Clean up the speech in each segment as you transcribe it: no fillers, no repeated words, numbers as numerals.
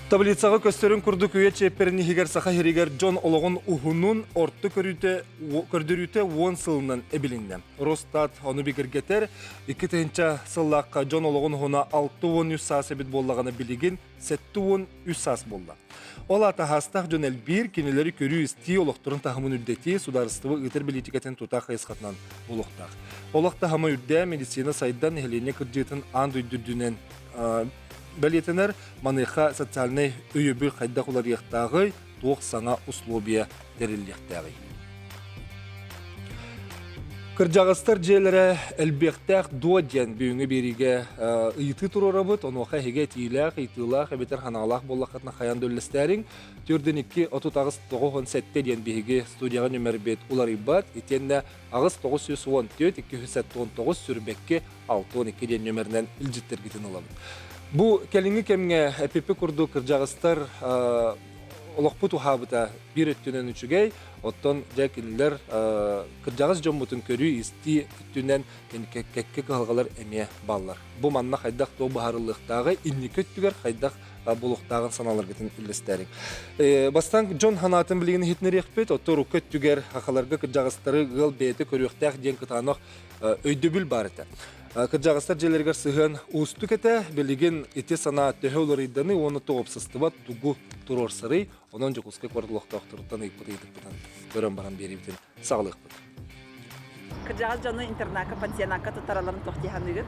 Таблицаҕа көстөрүн курдук үйэ чиэппэрин иһигэр Саха сиригэр дьон олоҕун уһунун орто көрүүтэ, көрдөрүүтэ уон сылынан эбилиннэ. Росстат ону бигэргэтэр. 2000 сыллаахха дьон олоҕун уһуна 63 саас эбит буоллаҕына билигин 73 саас буолла. Ол аата хаастаах дьон элбиир, кинилэри көрүү-истии, олохторун таһымын үрдэтии, судаарыстыба ыытар бэлиитикэтин тутаах хайысхатынан буолуохтаах. Олох таһыма үрдээн, медицина сайдан, нэһилиэнньэ кырдьыытын аан дойду үрдүнэн бэлиэтэнэр. Маныаха социальнай өйөбүл хайдах уларыйыахтааҕый, туох саҥа условия тэриллиэхтээҕий? Кырдьаҕастар дьиэлэрэ элбиэхтээх дуо диэн бүгүҥҥү биэриигэ ыйытыы туруорабыт. Онуоха эһиги этиилээх, ыйытыылаах эбэтэр ханаалаах буоллаххытына хайаан да үллэстээриҥ. Төрдүн 2 38 97 диэн биһиги студияҕа нүмербит уларыйбат. Итиэннэ 8 914 279 сүрбэкки 62 диэн нүмеринэн илдьиттэргитин ылабыт. Бу кэлиҥҥи кэмҥэ эпипи курдук кырдьаҕастар олохпут уһаабыта биир өттүнэн үчүгэй, оттон дьэ кинилэр кырдьаҕас дьоммутун көрүү-истии өттүнэн кэккэ кыһалҕалар эмиэ бааллар. Бу манна хайдах туох быһаарыллыахтааҕый, инники өттүгэр хайдах буолуохтааҕын санааларгытын үллэстээриҥ. Бастаан дьон санаатын билигин иһитинэриэхпит, оттон урукку өттүгэр хахаларга кырдьаҕастары ыал бэйэтэ көрүөхтээх диэн кытаанах өйдөбүл баар этэ. Кырдьаҕастар дьиэлэригэр сыһыан уустук этэ. Билигин ити санаа төһө уларыйданы уонна уопсастыба тугу туруорсарый? Онон Дьокуускай куорат олохтоохторуттан ыйыппыт ыйытыкпытын көрөн баран биэриибитин саҕалыахпыт. Кырдьаҕас дьону интернакка, пансионакка туттаралларын туох дии саныыгыт?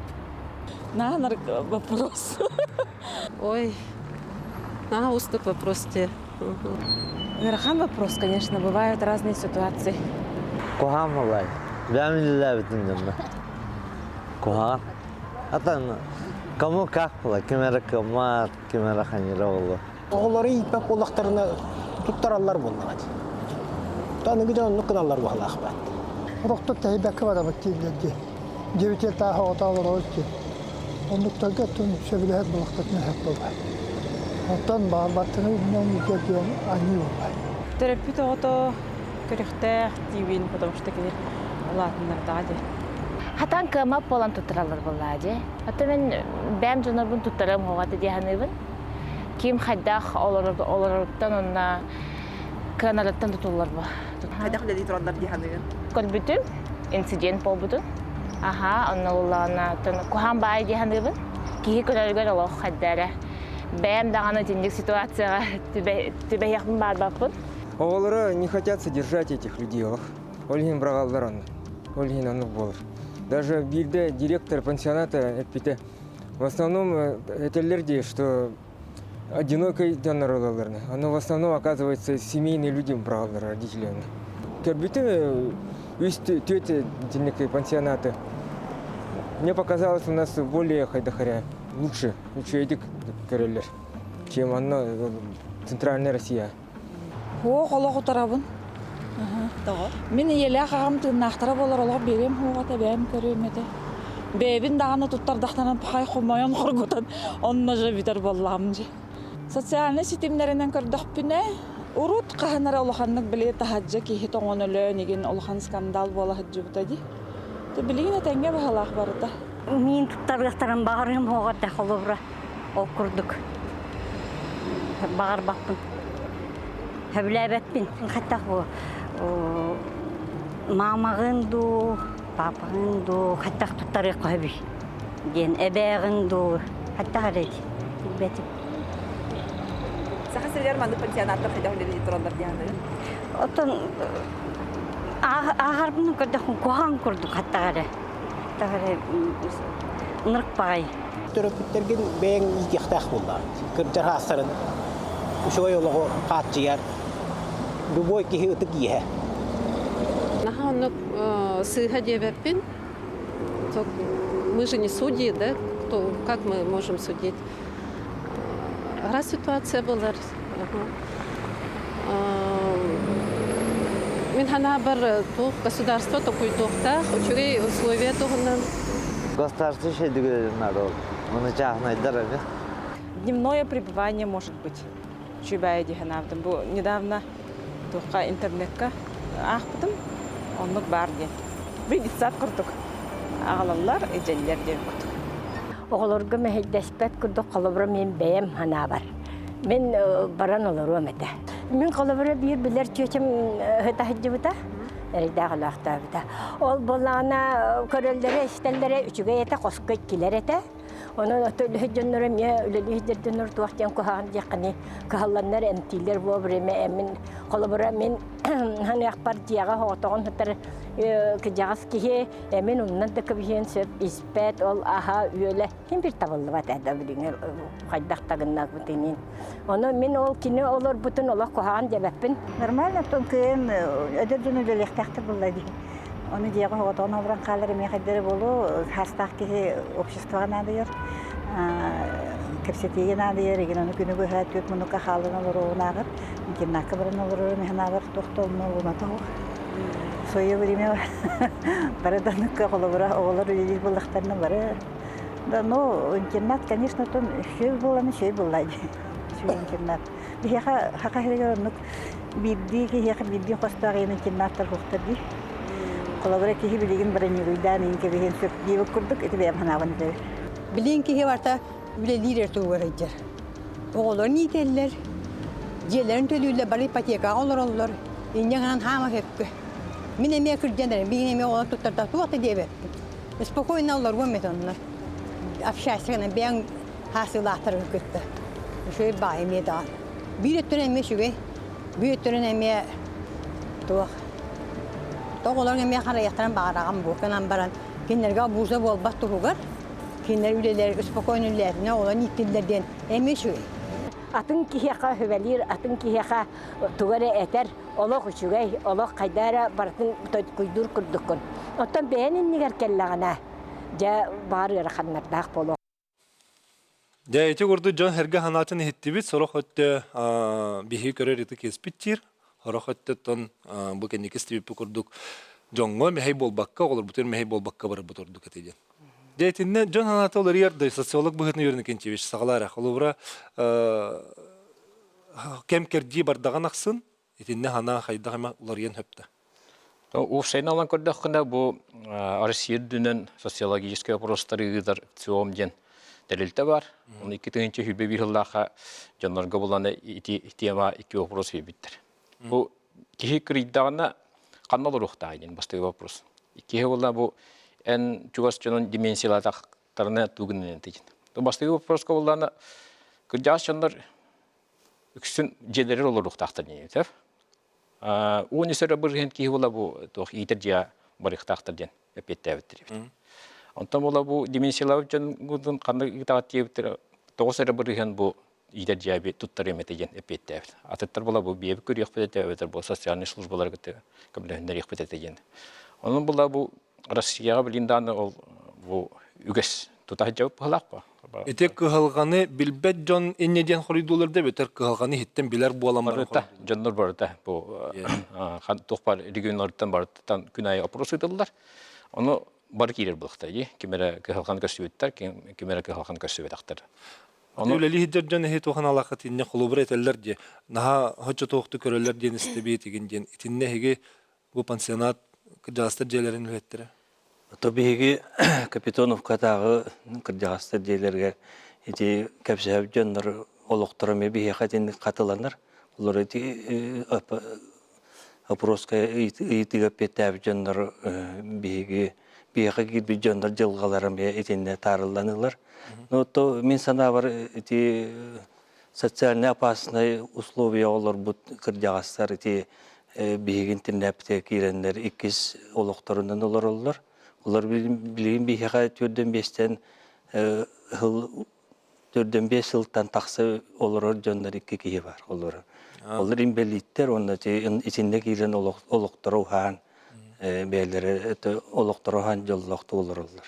Наһаа вопрос. Ой, наһаа уустук вопрос дии. Ыарахан вопрос, конечно, бывают разные ситуации. Куһаҕан буолай. Бэйэм үлэлээбитим дьонно. Куһаҕан. Атын кому как була, ким эрэ кыммат, ким эрэ ханьыра буолуо. Оҕолору ииппэт буоллахтарына туттараллар буоллаҕа дии. Аныгы дьон оннук гыналлар баһылаах баат. Олохтор тэһийбэккэ барабыт дииллэр дии. Девятиэтаах оҕото олоробут дии. Оннуктарга оттон сөбүлэһэр буолуохтарын сөп буолбат. Оттон баҕарбаттарын үрдүнэн иитэр диэн аньыы буолбат. Төрөппүт оҕото көрүөхтээх диибин, потому что кини улаатыннардаҕа дии. Хатан кыамап буолан туттараллар буоллаа дии. Оттон мин бэйэм дьоннорбун туттарыам оҕото дии саныыбын. Ким хайдах олороруттан уонна кыанарыттан тутуллар бу. Хайдах үлэлии тураллар дии саныыгын? Көрбүтүм, инцидент буолбутун. Аха, онно буллаҕына куһаҕан баай дии саныыбын. Киһи көрөрүгэр олох хайда эрэ. Бэйэм даҕаны итинник ситуацияҕа түбэһиэхпин баарбаппын. Оҕолоро не хотят содержать этих людей. Ол иһин быраҕаллар ону. Ол иһин оннук буолар. Даже биирдэ директор пансионата эппитэ. В основном этэллэр дии, что одинокой дьоннор ылалларына. Но в основном, оказывается, семейные люди быраҕаллар родители. Көрбүтүм үс түөт итинник пансионаты. Мне показалось, у нас более хайдахаря лучше, үчүгэйдик көрөллөр, чем онно центральная Россия. Суох, олох утарабын. Тоҕо? Мин ийэлээх аҕам тыыннаахтара буолар олох биэриэм суоҕа бэйэм көрүөм этэ. Бэйэбин даҕаны туттардахтарына пахай хомойон хоргутан онно же бүтэр буоллаҕым дии. Социальнай ситимнэринэн көрдөхпүнэ, урут хаһан эрэ улаханнык били таһырдьа киһи тоҥон өлөөн игин улахан скандал буола сылдьыбыта дии. Билигин этэҥҥэ баһылаах барыта. Миин туттарыахтарын баҕарыам суоҕа этэ холобура ол курдук баҕарбаппын сөбүлээбэппин хайдах бу маамаҕын дуу паапаҕын дуу хайдах туттарыахха сөбүй диэн эбээҕин дуу хайдах эрэ билбэтим Саха сиригэр маннык пансионаттар хайдах үлэлии тураллар дии саныыгын? Оттон ааҕарбын көрдөхпүн куһаҕан курдук хаттах эрэ ынырык баҕайы. Төрөппүттэргин бэйэҥ иитиэхтээх буоллаҕыҥ. Кырдьар саастарын үчүгэй олоҕу хааччыйар любой киһи ытык иэһэ. Наһаа оннук сыыһа диэбэппин. Мы же не судьи, да? Кто, как мы можем судить? Раз ситуация болар. Мин санаабар туох государство токуйдуохтаах, үчүгэй условия туһунан. Государство шедүгүлэрин надо ол. Оны чааһынайдар эми. Дневное пребывание может быть. Үчүгэй дии санаабытым. Бу недавно туохха интернекка аахпытым. Оннук баар диэн. Бу детсад курдук аҕалаллар, идьэллэр диэн курдук. Оҕолорго мэһэйдэспэт курдук холобура мин бэйэм санаабар. Мин баран олоруом этэ. Мин холобура биир билэр чүөчэм ыһыта сылдьыбыта, эрэйдээх өлөөхтөөбүтэ. Ол буоллаҕына көрөллөрө, истэллэрэ үчүгэй этэ, хоско иккилэр этэ. Онон ото үлэһит дьонноро эмиэ үлэлии сылдьар дьоннор туох диэн куһаҕан диэххиний кыһалланнар эмтииллэр вовремя мин холобура мин ханыахпар дьиэҕэ соҕотоҕун сытар кыдьаҕас киһи эмин умнан да кэбиһиэн сөп испэт ол аһа үөлэ син бир табыллыбат ээ билиҥҥи хайдах да гыннарбытынын ону мин ол кини олорбутун олох куһаҕан диэбэппин нормально оттон кыайан эдэр дьон үлэлиэхтээхтэр буолла дии Ону дьиэҕэ оҕотоҕун олорон хаалар эмиэ хайдары буолуо, хаастаах киһи обществоҕа наадыйар, кэпсэтиигэ наадыйар, игин ону күнү быһа түөрт муннукка хаалан олоруоҕунааҕар, интернакка баран олорорун иһинааҕар туох да онно угуната суох. Свое время бары да оннукка холобура оҕолор үлэлиир буоллахтарына бары да ну интернат конечно тон үчүгэй буолан үчүгэй буолла дии үчүгэй интернат Биһиэхэ Саха сиригэр оннук биирдии киһиэхэ биирдии хостоох ийэн интернаттар суохтар дии. Холобура киһи билигин броннируйдаан иин кэбиһиэн сөп диэбит курдук ити бэйэм санаабын этэбин. Билигин киһи барыта үлэлиир эрэ туһугар сылдьар. Оҕолорун иитэллэр, дьиэлэрин төлүүллэр, бары ипотекаҕа олороллор. Инньэ гынан хаама сөпкө. Мин эмиэ кырдьан эрэн, билигин эмиэ оҕолор туттарда туох да диэбэппин. Спокойно олоруом этэ онно. Общайся гынан бэйэҥ хаасыылаахтарын кытта. Үчүгэй баай эмиэ даҕаны. Биир өттүнэн эмиэ үчүгэй, биир өттүнэн эмиэ туох. Оҕолорун эмиэ харайыахтарын баҕараҕын бу гынан баран кинилэргэ обуза буолбат туһугар кинилэр үлэлэр спокойно үлэлээтинэ оҕолорун ииттиллэр диэн эмиэ үчүгэй. Атын киһиэхэ сүбэлиир, атын киһиэхэ тугу эрэ этэр олох үчүгэй, олох хайда эрэ барытын куйдуур курдуккун. Оттон бэйэн иннигэр кэллэҕинэ, дьэ баар ыараханнардаах буолуо. Дьэ, ити курдук дьон сэргэ санаатын иһиттибит, сорох өттө биһиги көрөр ытык иэспит диир, сорох өттөттөн бу кэнники истибиппит курдук дьоҥҥо мэһэй буолбакка, оҕолорбутугар мэһэй буолбакка барарбыт ордук этэ диэн. Дьэ, итиннэ дьон санаата уларыйар да социолог быһыытынан Юрий Иннокентьевич саҕалаа эрэ. Холобура, кэм кэрдии бардаҕын ахсын итиннэ санаа хайдах эмэ уларыйан сөптө. Уопсайынан ылан көрдөххүнэ, бу Россия үрдүнэн социологическай вопростары ыытар ЦИОМ диэн тэрилтэ бар. Оны 2021 сыллаахха дьоннорго булан ити тема икки вопрос биэрбиттэр. Бу киһи кырыйдаҕына ханна олоруохтааҕый диэн бастакы вопрос. Киһи буолла бу эн чугас дьонун деменциялаатахтарына тугун диэн. Бастакы вопроска буллаана кырдьаҕас дьоннор үксүн дьиэлэригэр олоруохтаахтар диэн Уон үс эрэ бырыһыан киһи була бу туох иитэр дьиэ барыахтаахтар диэн эппиэттээбиттэр эбит. Онтон була бу деменциялаабыт дьон ханна ыытаҕыт диэбиттэр 9 эрэ бырыһыан бу иитэр дьиэби туттарыам этэ диэн эппиэттээбит. Атыттар була бу биэби көрүөхпүт этэ эбэтэр бу социальнай службалары кытта көмөлөһүннэриэхпит этэ диэн. Онон була бу Россияҕа билин даҕаны ол бу үгэс тута сылдьабыт быһалаах ба. Ити кыһалҕаны билбэт дьон инньэ диэн хоруйдуулар да эбэтэр кыһалҕаны иһиттэн билэр буолан баран Барыта, дьоннор барыта бу туох бар регионнарыттан барыттан күн аайы опрос ыытыллар. Ону бары киирэр буолуохтар дии. Ким эрэ кыһалҕаны көрсүбүттэр, ким эрэ кыһалҕаны көрсүбэтэхтэр. Ону үлэлии сылдьар дьон эһи туох аналааххыт инньэ холобура этэллэр диэ. Наһаа хоччотуохту көрөллөр диэн истэбиит игин диэн. Итиннэ эһиги бу пансионат кырдьаҕастар дьиэлэрин үлэһиттэрэ. То биһиги Капитоновкатааҕы кырдьаҕастар дьиэлэригэр ити кэпсэһэр дьоннор олохторо эмиэ биһиэхэ итинник хатыланар. Олор ити опроска ыйытыыга эппиэттээбит дьоннор биһиги биһиэхэ киирбит дьоннор дьылҕалара эмиэ итиннэ таарылланылар. Но то мин санаабар ити социально опасный условия олорбут кырдьаҕастар ити биһигин тиннээппитигэр киирэннэр иккис олохторунан олороллор. Олор билигин биһиэхэ төрдөн биэстэн сыл 4-5 сылтан тахса олорор дьоннор икки киһи бар олорор. Олор инбэлииттэр уонна итиннэ киирэн олохторо уһаан бэйэлэрэ олохторо уһаан дьоллоохтук олороллор.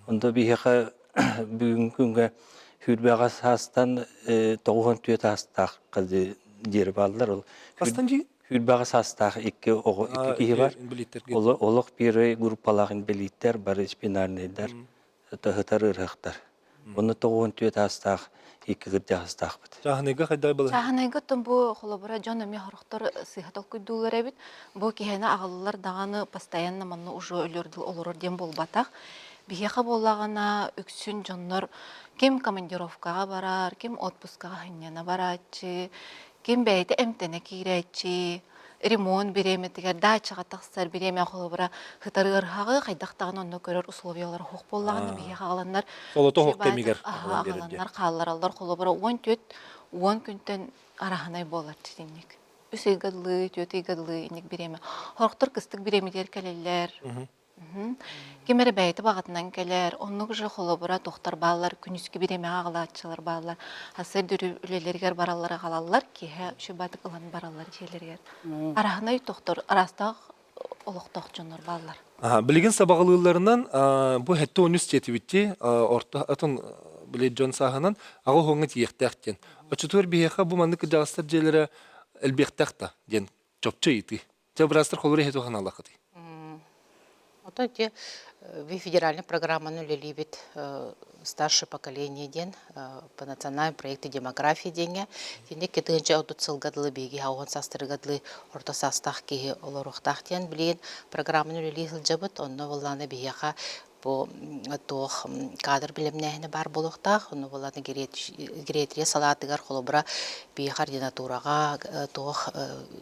Онто биһиэхэ бүгүҥҥү күҥҥэ сүүрбэҕэ саастан 94 саастаах диэри бааллар. Ол Хастан дии? Сүүрбэҕэ саастаах икки оҕо икки киһи бар. Олох первый группалаах инбэлииттэр, бары спинальныйдар, таһытар ыарыһахтар. Онно 94 саастаах икки кырдьаҕастаахпыт. Чааһынайга хайдах балаһа? Чааһынайга оттон бу холобура дьон эмиэ сорохтор сыыһа толкуйдууллар эбит. Бу киһини аҕаллар даҕаны постоянно манна уже өлөр дыл олорор диэн буолбатах. Биһиэхэ буоллаҕына үксүн дьоннор ким командировкаҕа барар, ким отпускаҕа сынньана барааччы, ким бэйэтэ эмтэнэ киирээччи, ремонт бириэмэтигэр даачаҕа тахсар бириэмэ холобура сытар ыарыһаҕы хайдах даҕаны онно көрөр условиялара суох буоллаҕына биһиэхэ аҕаланнар Солото суох кэмигэр аҕаланнар хааллараллар холобура 14-10 күнтэн араһынай буолар итинник үс ыйга дылы, түөрт ыйга дылы инник бириэмэ. Сорохтор кыстык бириэмэтигэр кэлэллэр. Ким эрэ бэйэтэ баҕатынан кэлэр, оннук же холобура тохтор бааллар, күнүскү бириэмэҕэ аҕалааччылар бааллар. Сарсыарда үлэлэригэр бараллар аҕалаллар, киэһэ үчүгэй ылан бараллар дьиэлэригэр. Араһынай тохтор, араастаах олохтоох дьоннор бааллар. Билигин сабаҕалыылларынан бу хэттэ онус диэтибитти орто атын били дьон сааһынан аҕа уһуҥҥа тиийиэхтээх диэн. Оччотугар биһиэхэ бу маннык кырдьаҕастар дьиэлэрэ элбиэхтээх да диэн чопчу ыйытыы. Дьэ быраастар холобур иһэ туһаналлахытый? Ото ити федеральный программаны үлэлиибит старшее поколение диэн по национальному проекту демография диэҥҥэ итинник 230 сылга дылы биһиги уон саастарыгар дылы орто саастаах киһи олоруохтаах диэн билигин программаны үлэлии сылдьабыт онно буоллаҕына биһиэхэ бу туох кадр бэлэмнээһинэ баар буолуохтаах. Онно буоллаҕына гериатрия салаатыгар холобура биһиэхэ ординатураҕа туох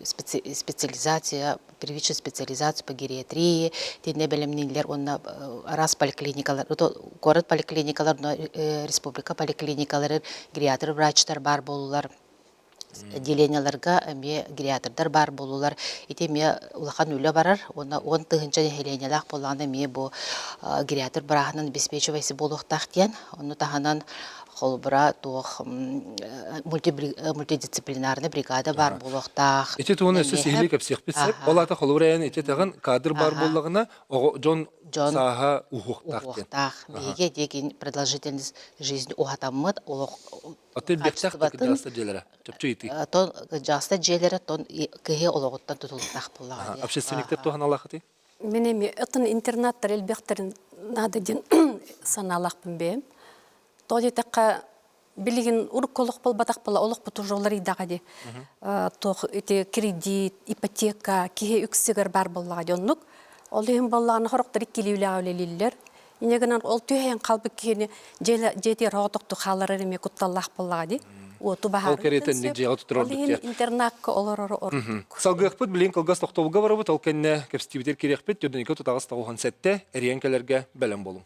специализация, первичная специализация по гериатрии итиннэ бэлэмнииллэр уонна араас поликлиникалар, куорат поликлиникалар, республика поликлиникаларын гериатр врачтар баар буоллулар. Отделениеларга эмиэ гериатрдар баар буоллулар. Ити эмиэ улахан үлэ барар уонна 10 000 нэһилиэнньэлээх буоллаҕына эмиэ бу гериатр бырааһынан обеспечивайся буолуохтаах диэн. Ону таһынан холобура туох мультидисциплинарный бригада баар буолуохтаах. Ити туһунан өссө сиһилии кэпсиэхпит сөп. Ол аата холобура эн ити этэҕин кадр баар буоллаҕына оҕо дьон сааһа уһуохтаах диэн. Уһуохтаах. Биһиги диэки продолжительность жизни уһатаммыт олох Аты бэксэх да кырдьаҕастар дьиэлэрэ. Чопчу ыйытыы. Тон кырдьаҕастар дьиэлэрэ тон киһи олоҕуттан тутулуктаах буоллаҕа дии. Общественниктэр туһаналаахытый? Мин эми атын интернаттар элбэхтэрин наада диэн санаалаахпын бэйэм. Тоҕо диэтэххэ билигин урукку олох буолбатах буола олохпут уже уларыйдаҕа дии. Туох ити кредит, ипотека киһи үксүгэр баар буоллаҕа дии оннук. Ол иһин буоллаҕына сорохтор иккилии үлэҕэ үлэлииллэр. Инньэ гынан ол түһэйэн хаалбыт киһини дьиэтигэр оҕотохтуу хаалларар эмиэ кутталлаах буоллаҕа дии. Уоту Ол кэриэтэ инник дьиэҕэ тутар Ол ордук иһин диэ. интернакка олорору ордук. Салгыахпыт билигин кылгас тохтобулга барабыт, ол кэннэ кэпсэтиибитигэр кириэхпит, төрдүнүкэ тутаҕас тоҕуһун сэттэ, эрийэн кэлэргэ бэлэм буолуҥ.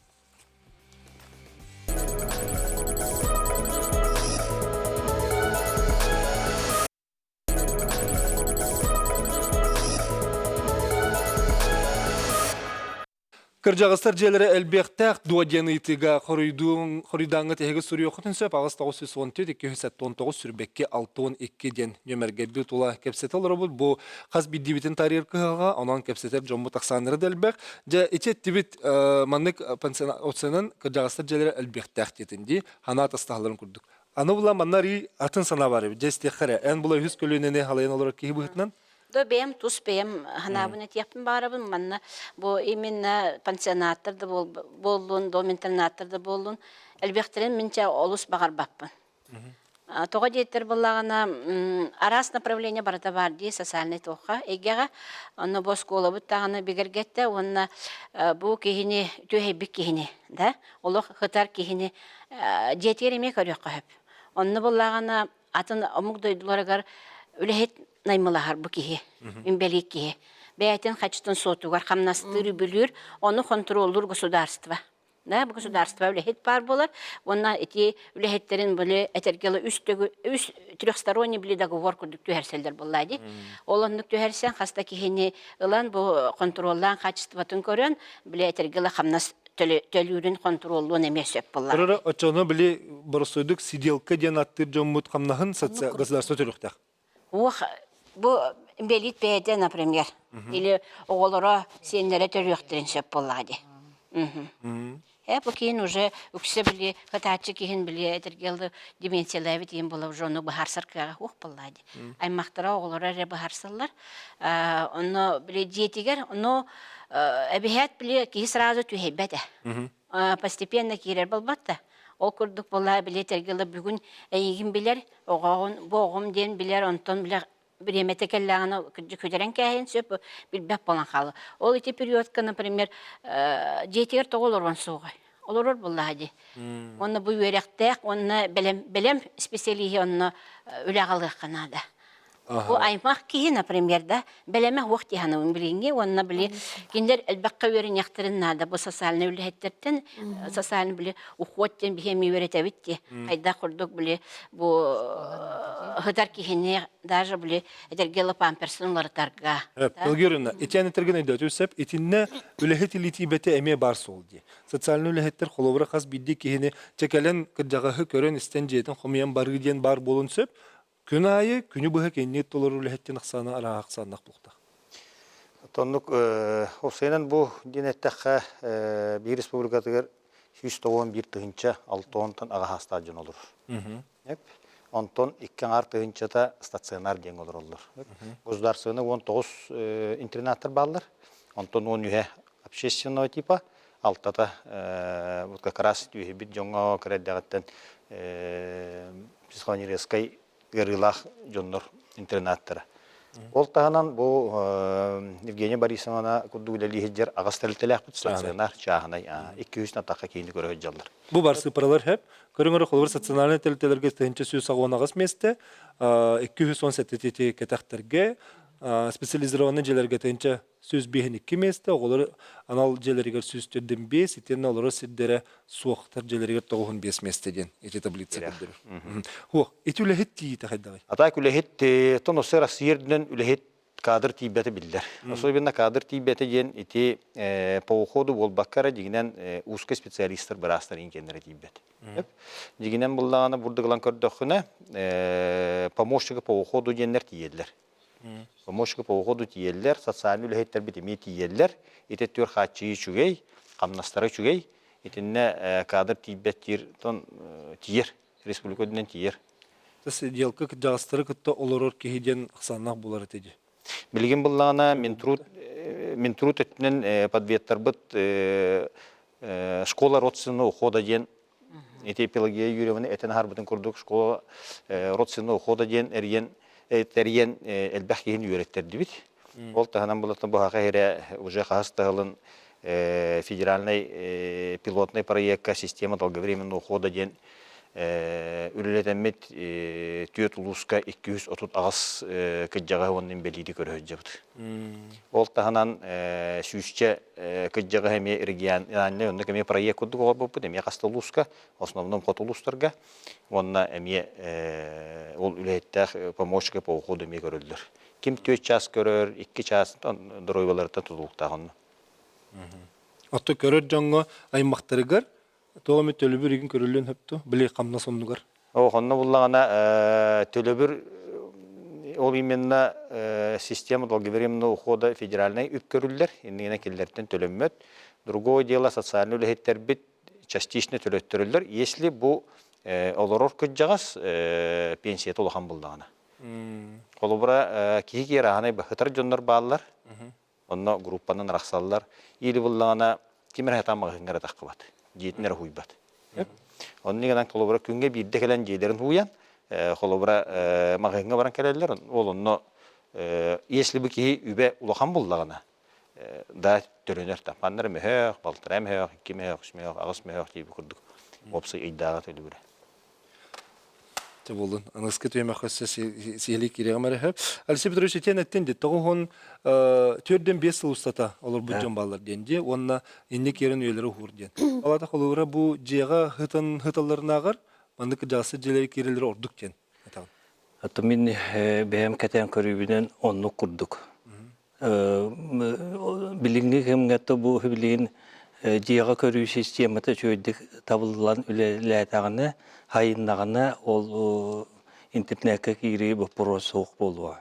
Кырдьаҕастар дьиэлэрэ элбиэхтээх дуо диэн ыйытыыга хоруйдааҥҥыт эһиги суруйуоххутун сөп 8914 279 сүрбэкки 62 диэн нүөмэргэ бил тула кэпсэтэ олоробут. Бу хас биирдиибитин таарыйар кыһалҕа, онон кэпсэтэр дьоммут ахсааннара да элбэх. Дьэ, ити эттибит маннык пансионат кырдьаҕастар дьиэлэрэ элбиэхтээх диэтин дии, санаа атастаһалларын курдук. Аны була манна арыы атын санаа бар эбит. Дьэ, истиэххэ эрэ. Эн була үһүс көлүөнэни халайан олорор киһи быһыытынан Да бэйэм тус бэйэм ханаабын этиэхпин баарабын манна бу именно пансионаттар да буоллун, дом интернаттар да буоллун элбэхтэрин мин чэ олус баҕарбаппын. Тоҕо диэттэр буоллаҕына араас направление барыта баар дии социальнай туохха эйгэҕэ. Онно бу оскуолабыт даҕаны бигэргэттэ уонна бу киһини түөһэйбит киһини да олох ытар киһини дьиэтигэр эмиэ көрүөххэ сөп. Онно буоллаҕына атын омук дойдуларыгар үлэһит наймылаһар бу киһи, инбэлиит киһи. Бэйэтин хачытын суотугар хамнастыыр, үбүлүүр, ону хонтуруоллуур государство. Да, бу государство үлэһит баар буолар. Уонна ити үлэһиттэрин били этэргэ үс төгүл үс трехсторонний били договор курдук түһэрсэллэр буоллаа дии. Ол оннук түһэрсэн хас да киһини ылан бу контроллаан качествотын көрөн били этэргэ хамнас төлүүрүн хонтуруоллуон эмиэ сөп буоллаа. Көрөрө оччону били боростуойдук сиделка диэн аттыыр дьоммут хамнаһын государство төлүөхтээх. Уох бу инбэлиит бэйэтэ, например, или оҕолоро сиэннэрэ төрүөхтэрин сөп буоллаҕа дии. Э бу киин уже үксэ били кытааччы киһин били этэргэл деменциялаабыт иин була уже ону быһаарсар кыаҕа уох буоллаа дии. Аймахтара оҕолоро эрэ быһаарсаллар. Онно били дьиэтигэр ону эбиһээт били киһи сразу түһэйбэт ээ. Постепенно киирэр буолбат да. Ол курдук буолла били этэргэл бүгүн эйигин билэр, оҕоҕун бу оҕом диэн билэр, онтон билэ. бириэмэтэ кэллэҕинэ күдэрэн кээһин сөп билбэт буолан хаалар. Ол ити периодка, например, дьиэтигэр тоҕо олоруон суоҕай? Олорор буоллаҕа дии. Уонна бу үөрэхтээх уонна бэлэм, бэлэм специалиһи онно үлэҕэ ылыахха наада. Бу аймах киһи, например, да, бэлэмэ уох тиһанабын билиҥҥи уонна били кинилэр элбэххэ үөрэниэхтэрин наада бу социальнай үлэһиттэртэн социальный били уход диэн биһи эмиэ үөрэтэбит дии хайдах курдук били бу ыһытар киһини даже били этэргэ памперсын уларытарга. Пелгерина, итиэн этэргин өйдөөтүм сөп. Итиннэ үлэһит илиитиибэтэ эмиэ баар суол дии. Социальный үлэһиттэр холобура хас биирдии киһини чэкэлэн кырдьаҕаһы көрөн-истэн дьиэтин хомуйан барыы диэн баар буолуон сөп. Күн аайы күнү быһа кинини толору үлэһиттин ахсаана арааһа ахсааннах буолуохтаах. Оннук уопсайынан бу диэн эттэххэ биир республикатыгар 191 тыһыынча 6 аҕа саастаах дьон олорор. Онтон икки аҥаар тыһыынчата стационар диэн олороллор. Государственный 19 интернаттар бааллар. Онтон 13-э общественного типа, алтата вот как раз түһүбүт дьоҥҥо кыра эрдэҕиттэн психоневрическай ыарыылаах дьоннор интернаттара. Ол таһынан бу Евгения Борисовна курдук үлэлии сылдьар аҕыс тэрилтэлээхпит стационар чааһынай 200 атахха киини көрө сылдьаллар. Бу бар сыппаралар хөп. Көрүҥ холобур социальнай тэрилтэлэргэ 1118 миэстэ, 217 кэтэхтэргэ, специализированный дьиэлэргэ 1152 миэстэ, оҕолор анал дьиэлэригэр 145, итиэннэ олорор сирдэрэ суохтар дьиэлэригэр 95 миэстэ диэн ити таблица көрдөрөр. Хуох, ити үлэһит тиийитэ хайдаҕый? А так үлэһит тон осы Россия үрдүнэн үлэһит кадр тиийбэтэ биллэр. Особенно кадр тиийбэтэ диэн ити по уходу буолбакка эрэ дьиҥинэн узкий специалистар быраастар иҥкэннэрэ тиийбэт. Дьиҥинэн буллаҕына бурдук ылан көрдөххүнэ помощника по уходу диэннэр тиийэллэр. Помощника по уходу тиийэллэр, социальный үлэһиттэрбит эмиэ тиийэллэр. Ити өттүгэр хааччыйыы үчүгэй, хамнастара үчүгэй. Итиннэ кадр тиийбэт диир тон тиийэр, республика үрдүнэн тиийэр. Сиделка кырдьаҕастары кытта олорор киһи диэн ахсааннаах буолар этэ дии. Билигин буллаҕына Минтруд Минтруд өттүнэн подведтарбыт школа родственного ухода диэн ити Пелагея Юрьевна этэн аһарбытын курдук школа родственного ухода диэн эрийэн тэрийэн элбэх киһини үөрэттэрдибит. Ол таһынан булатын бу хаха уже хаһыс таһылын федеральный пилотный проекка система долговременного ухода диэн үлэлэтэммит түөрт улууска 238 кыдьаҕа уонна инбэлиити көрө сылдьабыт. Ол таһынан сүүсчэ кыдьаҕа эмиэ региональный оннук эмиэ проект курдук оҥорбуппут эмиэ хаста улууска, основном хоту улуустарга уонна эмиэ ол үлэһиттээх помощника по уходу эмиэ көрөллөр. Ким түөрт чаас көрөр, икки чаас доруобуйаларыттан тутулуктаах онно. Оттон көрөр дьоҥҥо аймахтарыгар Тоҕо эмит төлөбүр игин көрүллүөн сөп дуо? Били хамнас оннугар. О, онно буллаҕына төлөбүр ол именно система долговременного ухода федеральнай үп көрүллэр, иннигинэ кинилэртэн төлөммөт. Другое дело социальный үлэһиттэрбит частично төлөттөрөллөр, если бу олорор кырдьаҕас пенсията улахан буллаҕына. Холобура, киһи киэрааһынай быһытар дьоннор бааллар, Онно группанан арахсаллар. Или буллаҕына ким эрэ сатаан маҕаһыыҥҥа эрэ таххыбат. Дьиэтин эрэ уһуйбат. Онно гынан холобура күҥҥэ биирдэ кэлэн дьиэлэрин уһуйан, холобура маҕаһыыҥҥа баран кэлэллэр. Ол онно если бы киһи үбэ улахан буллаҕына, да төлөнөр там. Ханна эрэ мөһөөх, балтараа мөһөөх, икки мөһөөх, үс мөһөөх, аҕыс мөһөөх диэби курдук уопсай ыйдааҕы төлөбүрэ. Дьэ буоллун. Аныгыскы түһүмэххэ өссө сиһилии киириэҕим эрэ сөп. Алексей Петрович итиэн эттин дии. Тоҕуһун төрдөн биэс сыл устата олорбут дьон бааллар диэн дии. Уонна инник киэрин үйэлэри уһуур диэн. Алата холобура бу дьиэҕэ хытан хыталларынааҕар маннык кырдьаҕастар дьиэлэри киирэллэрэ ордук диэн этаҕын. Ото мин бэйэм кэтээн көрүүбүнэн оннук курдук. Билиҥҥи кэмҥэ то бу билигин дьиэҕэ көрүү системата үчүгэйдик табыллан үлэлээтэҕинэ, хайыннаҕына ол интернеккэ киирии боппуруос суох буолуо.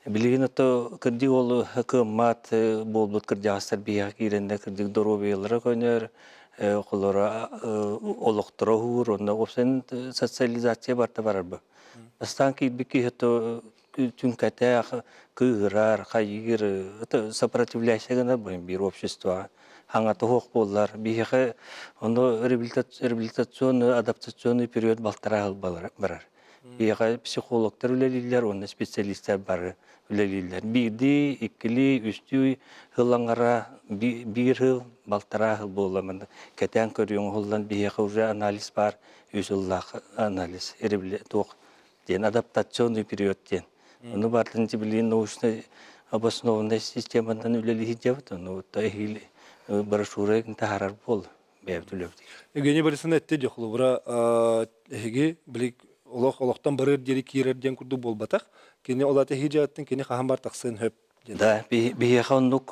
Билигин ото кырдьык ол кыаммат буолбут кырдьаҕастар биһиэхэ киирэннэр кырдьык доруобуйалара көнөр, холоро олохторо уһуур, онно уопсайынан социализация барыта барар бу. Бастаан киирбит киһи то түҥкэтэх, кыыһырар, хайыыр, сопротивляйся гынар биир обществоҕа хаҥата суох буоллар. Биһиэхэ ону реабилитационный, адаптационный период балтараа сыл барар. Биһиэхэ психологтар үлэлииллэр уонна специалистар бары үлэлииллэр. Биирдии, иккилии, үстүү сыл аҥара, биир сыл, балтараа сыл буолла манна кэтээн көрүү оҥоһуллан биһиэхэ уже анализ баар, үс сыллаах анализ, туох диэн адаптационный период диэн. Ону барытын билигин научнай обоснованной системанан үлэлии сылдьабыт. Ону эһиил брошюра таһаарар буолла. Бэйэбит үлэбит. Евгений Борисовна этти дии, холобура, эһиги били олох олохтон барыар диэри киирэр диэн курдук буолбатах. Кини ол ата эһиги дьааттан кини хаһан бар тахсыан сөп диэн. Да, биһиэхэ оннук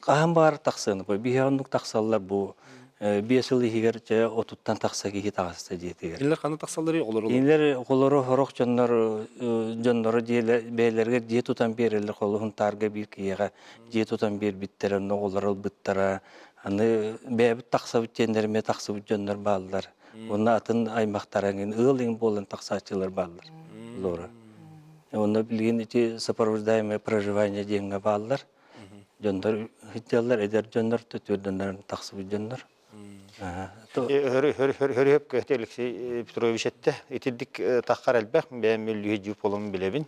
хаһан баар тахсыан, биһиэхэ оннук тахсаллар бу биэс сыл иһигэр чэ отуттан тахса киһи таҕыста дьиэтигэр. Кинилэр ханна тахсалларый оҕолору? Кинилэр оҕолору сорох дьоннор дьонноро бэйэлэригэр дьиэ тутан биэрэллэр холуһун таарга биир киһиэхэ дьиэ тутан биэрбиттэрэ онно оҕолоро ылбыттара аны бэйэбит тахсабыт диэннэр эмиэ тахсыбыт дьоннор бааллар уонна атын аймахтара эҥин ыал иҥ буолан тахсааччылар бааллар олору уонна билигин ити сопровождаемое проживание диэҥҥэ бааллар дьоннор сылдьаллар эдэр дьоннор түөрдэннэрин тахсыбыт дьоннор Хөрүһөп көһтө Алексей Петрович этте. Итирдик таххар элбэх, бэйэм мүллүһү дьип болумун билэбин.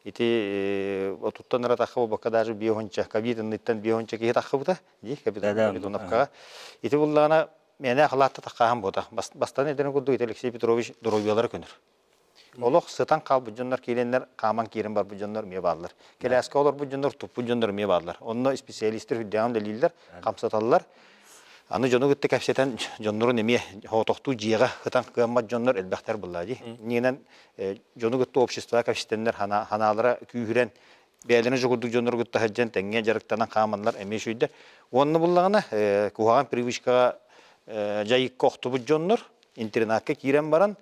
Ити отуттан ыра тахха буолбакка даже биохонча, ковид-ынныттан биохонча киһи таххыбыта, дии Капитоновкаҕа. Ити буллаҕына мээнэ халаатта таххааһын буота. Бастан эдэрин курдук ити Алексей Петрович доруобуйалара көнөр. Олох сытан хаалбыт дьоннор киирэннэр, хааман киирэн барбыт дьоннор эмиэ бааллар. Кэлээскэ олорбут дьоннор, туппут дьоннор эмиэ бааллар. Онно специалистер үрдээҕин үлэлииллэр, хамсаталлар. Аны дьону кытта кэпсэтэн дьоннорун эмиэ хоотохтуу дьиэҕэ ытан кыаммат дьоннор элбэхтэр буоллаа дии. Иннинэн дьону кытта обществоҕа кэпсэтэннэр ханаалара күүһүрэн бэйэлэрин курдук дьоннору кытта сылдьан тэҥҥэ дьарыктанан хааманнар эмиэ үчүгэйдэр. Уонна буллаҕына куһаҕан привычкаҕа дьайыкка охтубут дьоннор интернакка киирэн баран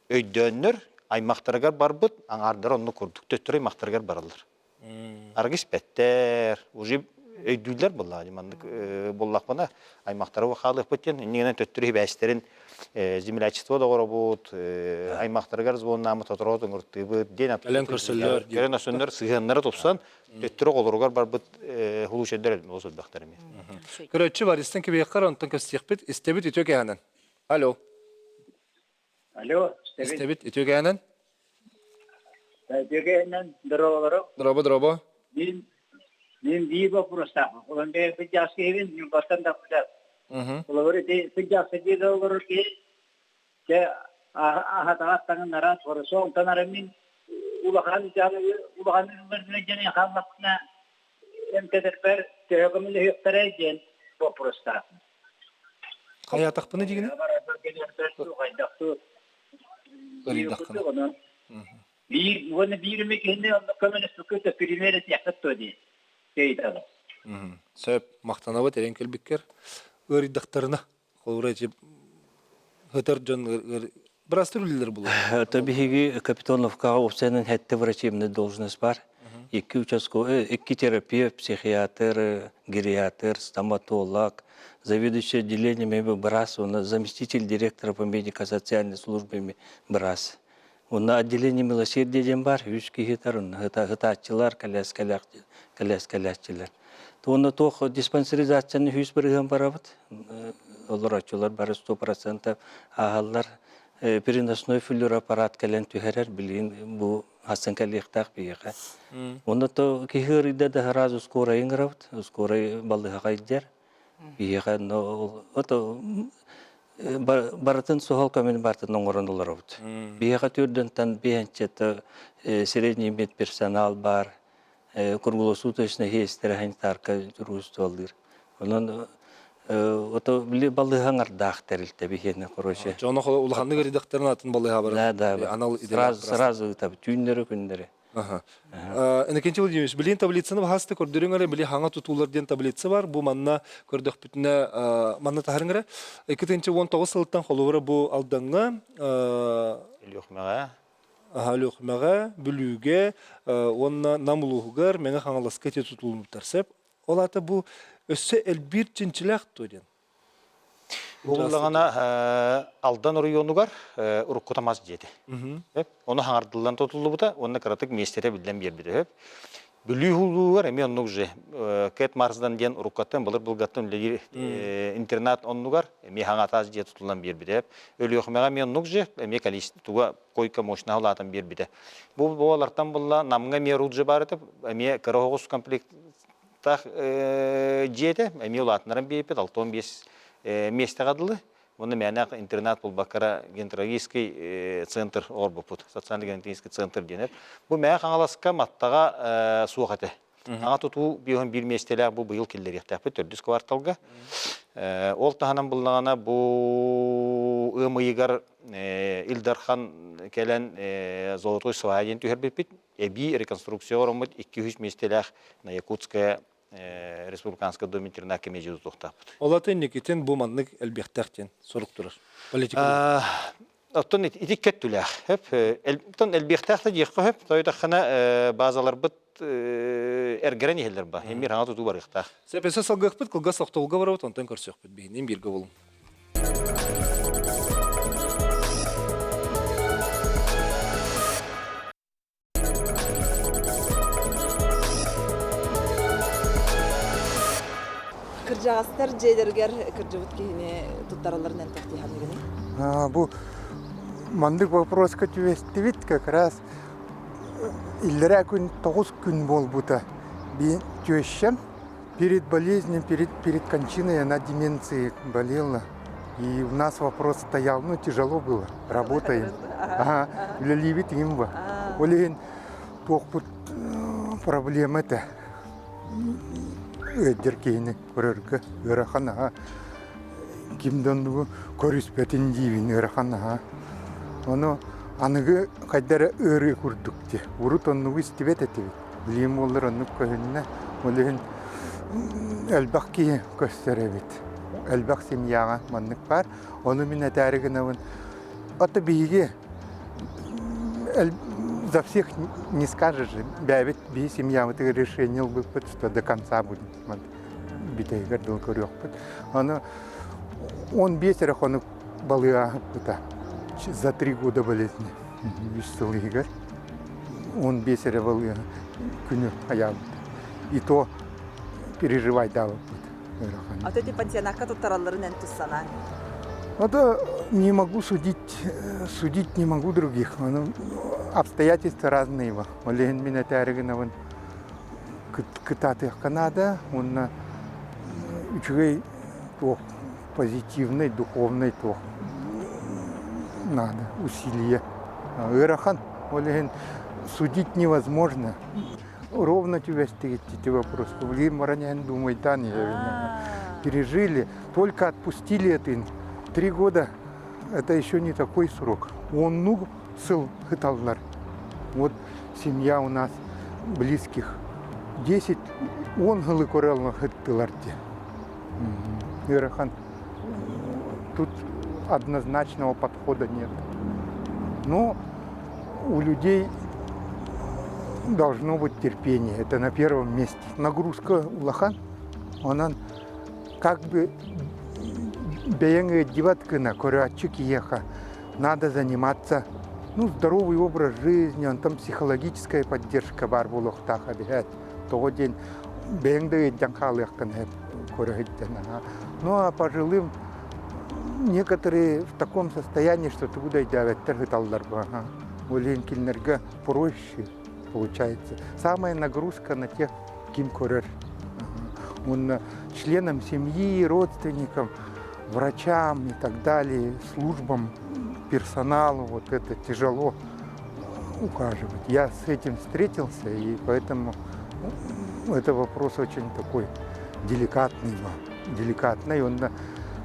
өйдөөннөр аймахтарыгар барбыт аҥаардара оннук курдук төттөрү аймахтарыгар бараллар. Арыгы испэттэр, уже өйдүүллэр буоллаҕа маннык буоллахпына аймахтары хаалыахпыт диэн иннигинэн төттөрү сибээстэрин землячество доҕоробут аймахтарыгар звоннааммыт сотору ыҥыртыыбыт диэн Кэлэн көрсөллөр кэлэн көрсөннөр сыһыаннара тупсан төттөрү оҕолоругар барбыт хулуучайдар олус элбэхтэр эмиэ. Көрөөччү Бористан кэбиэххэр онтон кэпсиэхпит истэбит үтүө кэһэнэн. Алло. Алло, истэбит. Истэбит, үтүөгээнэн. Үтүөгээнэн, дорооболору. Дорообо, дорообо. Мин мин биир боппуруостаахпын. Улан бэйэ сыдьаас киһибин, Ньурбаттан тахсар. Холобур, ити сыдьаас сыдьыы да олорор киһи, дьэ, аһатаҕас таҥыннара, хорошо, онтон ары мин улахан улахан ылларбына дьэни хааллахпына, эмтэтэрбэр төһө көмөлөһүөхтэрэй диэн боппуруостаахпын. Хайаатахпына дигини? Ырыйдаххына. Биир уонна биир эмэ киһини онно көмөлөспөккө пример этиэххит дуо дии ыйытабын. Сөп, махтанабыт эрэн кэлбиккэр. Ыарыйдахтарына, холобура ити ытар дьон бырастыр үлэлэр булар. Это биһиги Капитоновкаҕа уопсайынан сэттэ врачебный должность бар. Икки участковый, икки терапевт, психиатр, гериатр, стоматолог, заведующий отделением быраас, уонна заместитель директора по медико-социальной службе быраас. Уонна отделение милосердия диэн бар, үс киһи ытар, онно ытааччылар, кэлээскэлээччилэр. Уонна туох диспансеризацияны 100% барабыт. Олороччулар бары 100% ааһаллар. Переносной флюроаппарат кэлэн түһэрэр, билигин бу асан кэлиэхтээх биһиэхэ. Онно то киһи ыарыйда да сразу скорай ыҥырабыт, скорай балыыһаҕа илдьэр. Биһиэхэ ото барытын суһал көмөнү барытын оҥорон олоробут. Биһиэхэ түрдэнтэн биһэнчэ средний медперсонал бар, круглосуточно хиэстэрэ санитарка туруустуаллыыр. Онон ото били балыыһа аҥардаах тэрилтэ биһиэнэ короче. Дьоно улаханнык редакторын атын балыыһа барар. Да, да. Анал сразу сразу ыытабыт түүннэри күннэри. Иннокентий Владимирович, билин таблицаны баһасты көрдөрүҥ эрэ, били хаҥа тутуулар диэн таблица бар. Бу манна көрдөхпүтүнэ, манна таһарыҥ эрэ. 2019 сылтан холобура бу Алдаҥҥа Өлүөхүмэҕэ Өлүөхүмэҕэ, Бүлүүгэ уонна Нам улууһугар Мэҥэ Хаҥаласка ити тутуллубуттар сөп. Ол аата бу өссө элбиир чинчилээх дуо диэн. Буллаҕына Алдан оройуонугар уруккута мас дьиэтэ. Ону хаҥардыллан тутуллубута уонна кыратык миэстэтэ биллэн биэрбитэ. Бүлүү улуугар эмиэ оннук же Кэт Марсдан диэн уруккаттан былыр былгаттан үлэлиир интернат оннугар эмиэ хаҥатаас дьиэ тутуллан биэрбитэ. Өлүөхүмэҕэ эмиэ оннук же эмиэ количество туга койка мощнаһа улаатан биэрбитэ. Бу буолартан булла Намҥа эмиэ Руджи баар этэ, эмиэ кыра оҕус комплектаах дьиэтэ эмиэ улаатыннаран биэрбит 65 миэстэҕэ дылы. Уонна мээнэ интернат булбаккара гентрологический центр оҥорбуппут, социально-генетический центр диэнэр. Бу Мэҥэ Хаҥаласка Маттаҕа суох этэ. Аҥа тутуу биоһун биир миэстэлээх бу быйыл киллэриэхтээхпит төрдүс кварталга. Ол таһынан буллаҕына бу ыам ыйыгар Ил Дархан кэлэн Золотой свая диэн түһэрбиппит. Эбии реконструкция оҥороммут 200 миэстэлээх на Якутская республиканскай дом интернат кэмиэдьи тутуохтаахпыт. Ол аты инникитин бу маннык элбиэхтээх диэн сорук турар. Политика. Оттон ити кэттүлээх. Оттон элбиэхтээх да диэххэ сөп. Тойдаххына базаларбыт эргэрэн иһэллэр ба. Эмир хаҥа тутуу барыахтаах. Сөпөсө салгыахпыт, кылгас тохтобулга барабыт, онтон көрсүөхпүт. Биһинин бииргэ болуҥ. Кырдьаҕастар дьиэлэригэр кырдьыбыт киһини туттаралларын эн тохтуйханыгыный? Бу маннык вопроска түбэстибит как раз иллэрээ күн тоҕус күн буолбута. Би тещам перед болезнью, перед, перед кончиной она деменцией болела. И у нас вопрос стоял, ну тяжело было, работаем. Ага, үлэлиибит иҥин ба. Ол иһин туохпут проблема этэ. Ыалдьар киһини көрөргө ыарахан аха. Ким да оннугу көрүспэтин диибин ыарахан аха. Ону аныгы хайда эрэ ыарыы курдук дии. Урут оннугу истибэт этибит. Билиим буоллар оннук көһүннэ. Ол иһин элбэх киһи көстөр эбит. Элбэх семьяҕа маннык баар. Ону мин этээри гынабын. Ото биһиги за всех не скажешь же. Бэйэбит биһи семьябытыгар решение ылбыппыт, что до конца будем бүтэһигэр дылы көрүөхпүт. Аны 15 эрэ хонук балыаһыппыта. За 3 года болезни. Үс сыл иһигэр 15 эрэ балыа күнү айаабыта. И то переживайдаабыппыт. А то эти пансионакка туттаралларын эн тус санааҥ? Это не могу судить, судить не могу других. Обстоятельства разные. Ол иһин мин этээри гынабын кытаатыахха наада уонна үчүгэй туох позитивный, духовный туох надо, усилие. Ыарахан, ол иһин судить невозможно. Ровно түбэстигит ити вопрос. Билигин баран иһэн думайдаан иһэбин. Пережили, только отпустили это. 3 года это еще не такой срок. Оннук сыл сыталлар. Вот семья у нас близких. 10 он сылы көрө сыттылар дии. Ыарахан. Тут однозначного подхода нет. Но у людей должно быть терпение. Это на первом месте. Нагрузка улахан, онон как бы бэйэҥ ыалдьыбат гына көрөөччү киһиэхэ надо заниматься ну, здоровый образ жизни, онтон психологическая поддержка баар буолуохтаах эбээт. Тоҕо диэн бэйэҥ да ыалдьан хаалыаххын көрө сылдьан. Ну а пожилым некоторые в таком состоянии, что тугу да өйдөөбөттөр сыталлар Ол иһин кинилэргэ проще получается. Самая нагрузка на тех, ким көрөр. Он членам семьи, родственникам, врачам и так далее, службам, персоналу, вот это тяжело ухаживать. Я с этим встретился, и поэтому это вопрос очень такой деликатный, деликатный. Он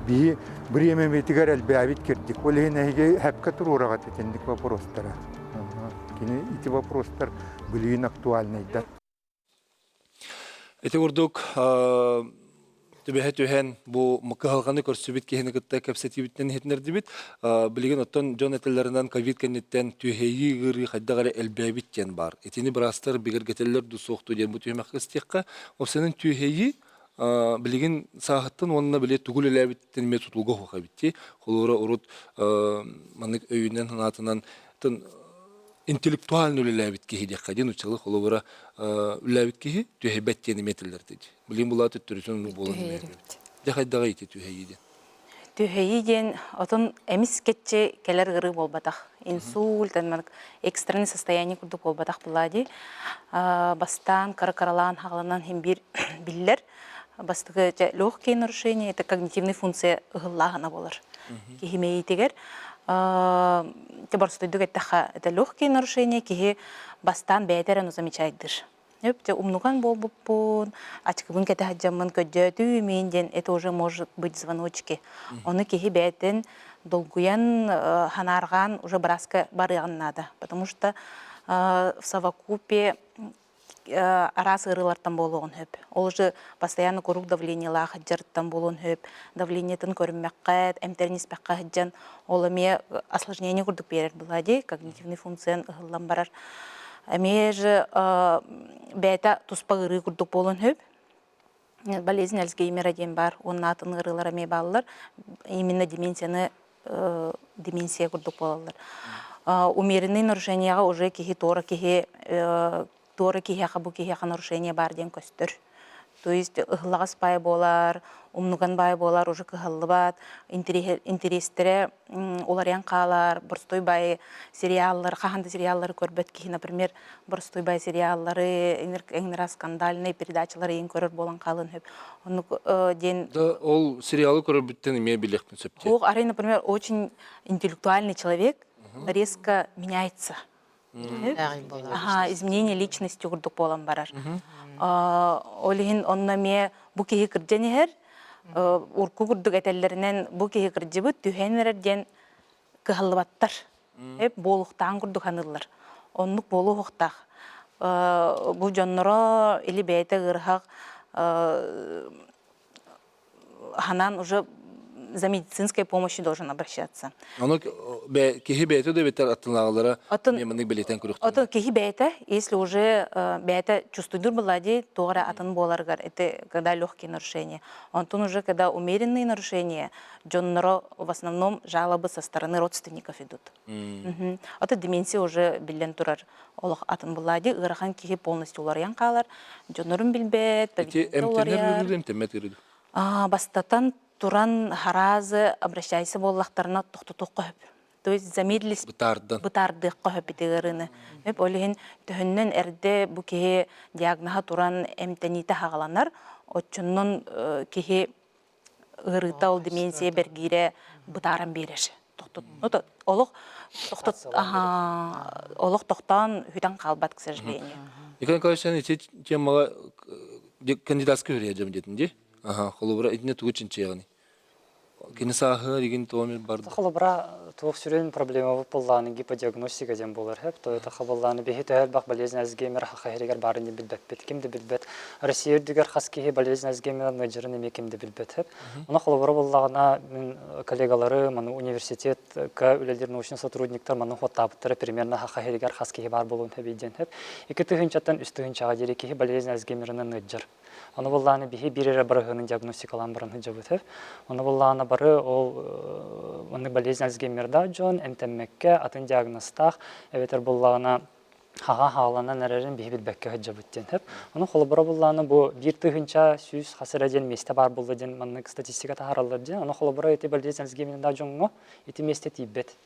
биһи бириэмэбитигэр элбээбит кирдик. Ол иһин эһиги хэпкэ туруораҕыт итинник вопростара. Кини ити вопростар билигин актуальнайдар. Ити курдук түбэһэ түһэн бу кыһалҕаны көрсүбүт киһини кытта кэпсэтиибиттэн иһитиннэрдибит. Билигин оттон дьон этэллэринэн ковид кэнниттэн түһэйии ыарыы хайдах эрэ элбээбит диэн баар. Итини быраастар бигэргэтэллэр дуу суох дуу диэн бу түһүмэххэ истиэххэ. Опсанын түһэйии билигин сааһыттан уонна били тугу үлэлээбиттэн эмиэ тутулуга суох эбит дии. Холобура урут маннык өйүнэн санаатынан. интеллектуально үлэлээбит киһи диэххэ диэн учалы холобура үлэлээбит киһи түһэйбэт диэн эмиэ этиллэр дии. Билигин булаа төттөрүтүн оннук буолан эмиэ. Дьэ хайдаҕый ити түһэйии диэн? Түһэйии диэн отон эмискэччи кэлэр ыарыы буолбатах. Инсульт, экстренное состояние курдук буолбатах буолаа дии. Бастаан кыра-кыралаан хаҕаланан иһин биир биллэр. Бастакы легкие нарушения это когнитивная функция ыһыллааһына буолар. Киһи мэйиитигэр боростуойдук эттэххэ это легкие нарушения киһи бастаан бэйэтэ эрэ замечайдыыр. Өп умнуган буолбуппун, ачыкыбын кэтэ сылдьаммын көрдөөтүү миин диэн это уже может быть звоночки. Ону киһи бэйэтин долгуйан ханаарҕаан уже бырааска барыаҕын наада. Потому что в совокупе араас ыарыылартан буолуоҕун сөп. Ол уже постоянно куруук давлениелаах сылдьарыттан буолуон сөп. Давлениетын көрүммэххэ, эмтэрин испэххэ сылдьан, ол эмиэ осложнение курдук биэрэр была дии, когнитивный функциян ыһыллан барар. Эмиэ же бэйэтэ туспа ыарыы курдук буолуон сөп. Болезнь Альцгеймера диэн баар, уонна атын ыарыылар эмиэ бааллар. Именно деменцияны деменция курдук буолаллар. Умеренный нарушениеҕа уже киһи туора киһи туора киһиэхэ бу киһиэхэ нарушение баар диэн көстөр. То есть ыһыллаҕас баай буолар, умнуган баай буолар, уже кыһаллыбат, интэриэстэрэ уларыйан хаалар, боростуой баай сериаллар, хаһан да сериаллары көрбөт киһи, например, боростуой баай сериаллары, эҥнера скандальный передачалары иин көрөр буолан хаалын сөп. Оннук диэн... Да, ол сериалы көрөрбүттэн эмиэ билиэхпин сөп дии. Ох, арай, например, очень интеллектуальный человек резко меняется. Аха, изменение личности курдук буолан барар. Ол иһин онно эмиэ бу киһи кырдьан иһэр, урку курдук этэллэринэн бу киһи кырдьыбыт, түһэн эрэр диэн кыһаллыбаттар. Эп буолуохтаан курдук саныыллар. Оннук буолуохтаах. Бу дьонноро или бэйэтэ ыарыһах ханан уже за медицинской помощью должен обращаться. Ону киһи бэйэтэ да бэтэр аттынааҕылара маннык бэлиэтэн көрүөхтэрин. Атын киһи бэйэтэ, если уже бэйэтэ чувствует была туора атын буоларыгар, это когда легкие нарушения. Онтон уже когда умеренные нарушения, дьонноро в основном жалобы со стороны родственников идут. Аты деменция уже биллэн турар олох атын буллади ыарахан киһи полностью уларыйан хаалар, дьоннорун билбэт, поведение уларыйар. Эмтэммэт ыарыы. Бастатан туран харазы обращайся буоллахтарына тохтотуохха сөп. То есть замедлись бытаардан. Бытаардыахха сөп ити ыарыыны. Өп ол иһин төһөннөн эрдэ бу киһи диагноһа туран эмтэниитэ хаҕаланар, оччоннон киһи ыарыыта ол деменция бэргиирэ бытааран биэрэр. Олох тохтот олох тохтоон хүтэн хаалбат, к сожалению. Николай Николаевич, сен ити темаға кандидатскай үрүйэ дьом диэтин дии? Аха, холобура итинне тугу чинчийэҕиний? Кини сааһыгар игин туом барды. Холобура, туох сүрүн проблема буоллааны гиподиагностика диэн буолар хөп. То это хабыллааны биһи төһө элбэх болезнь Альцгеймера хаха иһигэр баарын диэн билбэппит. Ким да билбэт. Россия үрдүгэр хас киһи болезнь Альцгеймера ныдьырын эмиэ ким да билбэт хөп. Ону холобура буоллаҕына мин коллегалары, маны университетка үлэлиир научный сотрудниктар маны хуоттаабыттара примерно хаха иһигэр хас киһи баар буолуон сөбүй диэн хөп. Икки тыһыынчаттан үс тыһыынчаҕа диэри киһи болезнь Альцгеймерынан ныдьыр. Ону буллааны биһи биир эрэ барыһыны диагностикалаан баран сылдьабыт. Ону буллаана бары ол маннык болезнь Альцгеймердаах дьон эмтэммэккэ атын диагнозтаах эбэтэр буллаҕына хаҕа хааланан эрэрин биһи билбэккэ сылдьабыт диэн сөп. Ону холобура буллаана бу 1100 хас эрэ диэн миэстэ баар буолла диэн маннык статистика таһаараллар диэн. Ону холобура ити болезнь Альцгеймердаах дьоҥҥо ити миэстэ тиийбэт.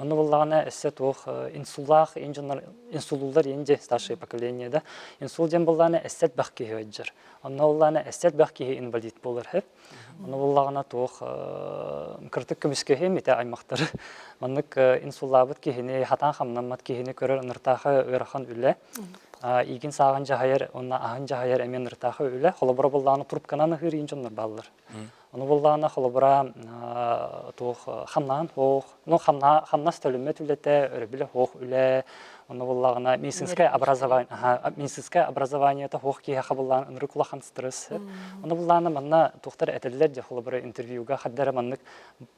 Онно буллаҕына өссө туох инсуллаах ин дьоннор инсуллуулар инди старшее поколение да инсул диэн буллаҕына эссе элбэх киһи ыалдьар. Онно буллаҕына эссе элбэх киһи инвалид буолар сөп. Онно буллаҕына туох кырдык көмүскэһиэм ити аймахтары. Маннык инсуллаабыт киһини хатаан хамнаммат киһини көрөр ыныртаахы ыарахан үлэ. Иигин сааҕын дьаһайар уонна аһын дьаһайар эмиэ ыныртаахы үлэ. Холобура буллаҕына трубканан аһыыр иин дьоннор бааллар. Ону буллаҕына холобура туох хамнаан суох, ну хамнас төлөммөт үлэтэ, өрөбүлэ суох үлэ, ону буллаҕына медицинское образование, медицинское образованиета суох киһиэхэ буллаан ынырык улахан стресс. Ону буллаҕына манна туохтар этэллэр дьэ холобура интервьюга хардара маннык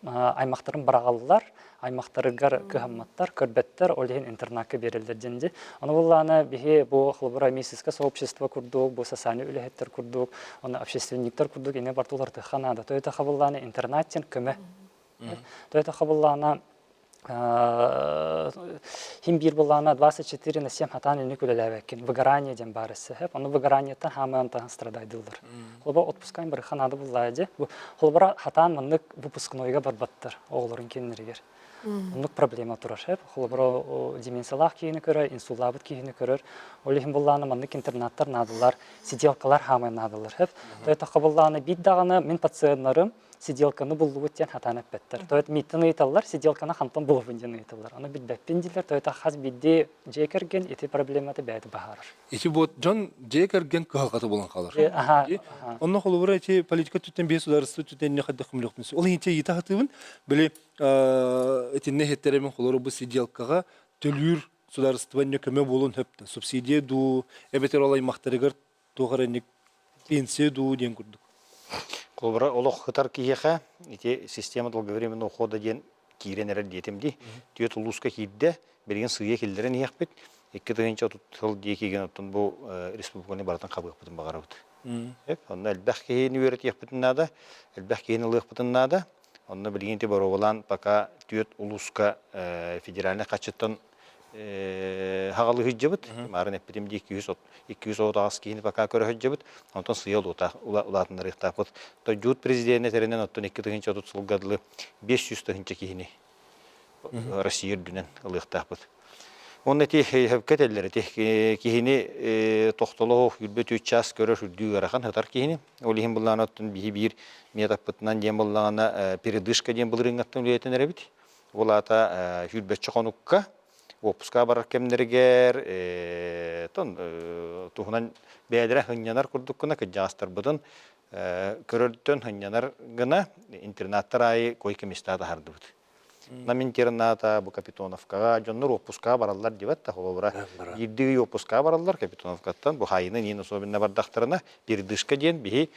аймахтарын быраҕаллар, аймахтарыгар кыһамматтар, көрбөттөр, ол иһин интернакка биэрэллэр диэн дии. Ону буллаана биһи бу холобура медицинское сообщество курдук, бу социальный үлэһиттэр курдук, уонна общественниктар курдук ини бартулартыхха наада. Тоyota хабыллаана интернат диэн көмө. Тоyota хабыллаана Хим биир буллаана 24 на 7 хатаан үнүк үлэлээбэккин. Выгорание диэн баар эссе. Ону выгораниеттан хаамыантан страдайдыллар. Холобура отпускайын барыха наада буллаа дии. Холобура хатаан маннык выпускнойга барбаттар оҕолорун кинилэригэр. Оннук проблема турар. Холобура деменциялаах киһини көрөр, инсуллаабыт киһини көрөр. Ол иһин буллаана маннык интернаттар наадалар, сиделкалар хаамай наадалар. Тойтоххо буллаана биир даҕаны мин пациеннарым сиделканы буллубут диэн хатаан эппэттэр. То есть мииттэн ыйыталлар, сиделканы хантан булабын диэн ыйыталлар. Аны билбэппин дииллэр, то есть хас биирдии дьиэ кэргэн ити проблематы бэйэтэ баһаарар. Ити вот дьон дьиэ кэргэн кыһалҕата буолан хаалар. Онно холобура ити политика түттэн биэс судаарыстыба түттэн хайдах көмөлөхпүн. Ол иһин ыйыта сатыыбын. Били итиннэ иһиттэримин холобура бу сиделкаҕа төлүүр судаарыстыбанньа көмө буолуон сөп субсидия дуу эбэтэр ол аймахтарыгар туох эрэ пенсия дуу диэн курдук. Холобура, олох ытар киһиэхэ ити система долговременного ухода диэн киирэн эрэр диэтим дии. Түөрт улууска киирдэ, билигин сыыйа киллэрэн иһиэхпит. 2030 сыл диэки оттон бу республиканы барытын хабыахпытын баҕарабыт. Онно элбэх киһини үөрэтиэхпитин наада, элбэх киһини ылыахпытын наада. Онно билигин ити боруобалаан пока түөрт улууска федеральнай хаччыттан хаҕалыы сылдьабыт. Маарын эппитим дии 238 киһини пока көрө сылдьабыт. Онтон сыйа улаатыннарыахтаахпыт. Дойдубут президенэ тэринэн оттон 2030 сылга дылы 500 тыһыынча киһини Россия үрдүнэн ылыахтаахпыт. Уонна ити сөпкө этэллэр ити киһини тохтоло үрбэ түөрт чаас көрөр үрдүү ыарахан сытар киһини. Ол иһин былаана оттон биһи биир методпытынан диэн буллаҕына передышка диэн былырыыҥҥаттан үлэлэтэн эрэбит. Ол аата сүүрбэччэ хонукка уоппуска барар кэмнэригэр тон туһунан бэйэлэрэ сынньанар курдук гына кырдьаҕастарбытын көрөртөн сынньанар гына интернаттар аайы койка-места таһардыбыт. Нам интерната бу Капитоновкаҕа дьоннор уоппускаҕа бараллар диэбэт да холобура биирдии ый уоппускаҕа бараллар Капитоновкаттан бу хайыны ниин особенно бардахтарына передышка диэн биһи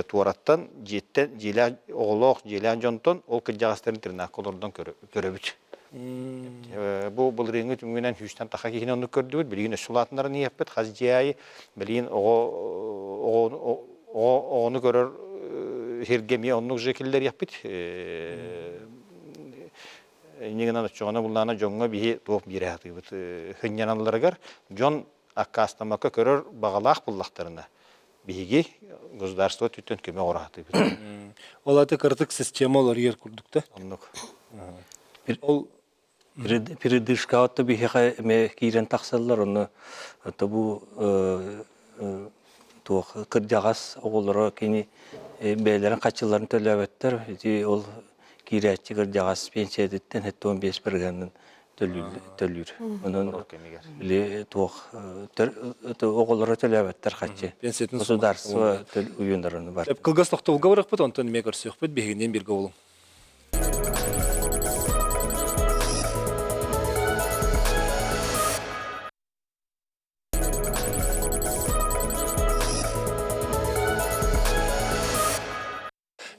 туораттан дьиэттэн дьиэлээх оҕолоох дьиэлээх дьонтон ол кырдьаҕастар интернакка олордон көрөбүт. Бу былырыыҥҥы түмүгүнэн сүүстэн таха киһини оннук көрдүбүт. Билигин өссө улаатыннаран иһиэхпит. Хас дьиэ аайы билигин оҕо оҕону көрөр сиргэ эмиэ оннук же киллэриэхпит. Иннигинэн оччоҕуна буллаана дьоҥҥо биһи туох биэрэ сатыыбыт сынньаналларыгар дьон аккаастаммакка көрөр баҕалаах буллахтарына биһиги государство өттүттэн көмө оҥоро сатыыбыт. Ол аты кырдык система олоруйар курдук да? Оннук. Ол Передышкаҕа то биһиэхэ эмиэ киирэн тахсаллар, ону то бу туох кырдьаҕас оҕолоро кини бэйэлэрин хаччыларын төлөөбөттөр, ити ол киирээччи кырдьаҕас пенсиятыттан 75 бырыһыанын төлүүр. Онон били туох оҕолоро төлөөбөттөр хаччы. Государство уйунарыны бар. Кылгас тохтобулга барыахпыт, онтон эмиэ көрсүөхпүт, биһигинниин бииргэ буолуҥ.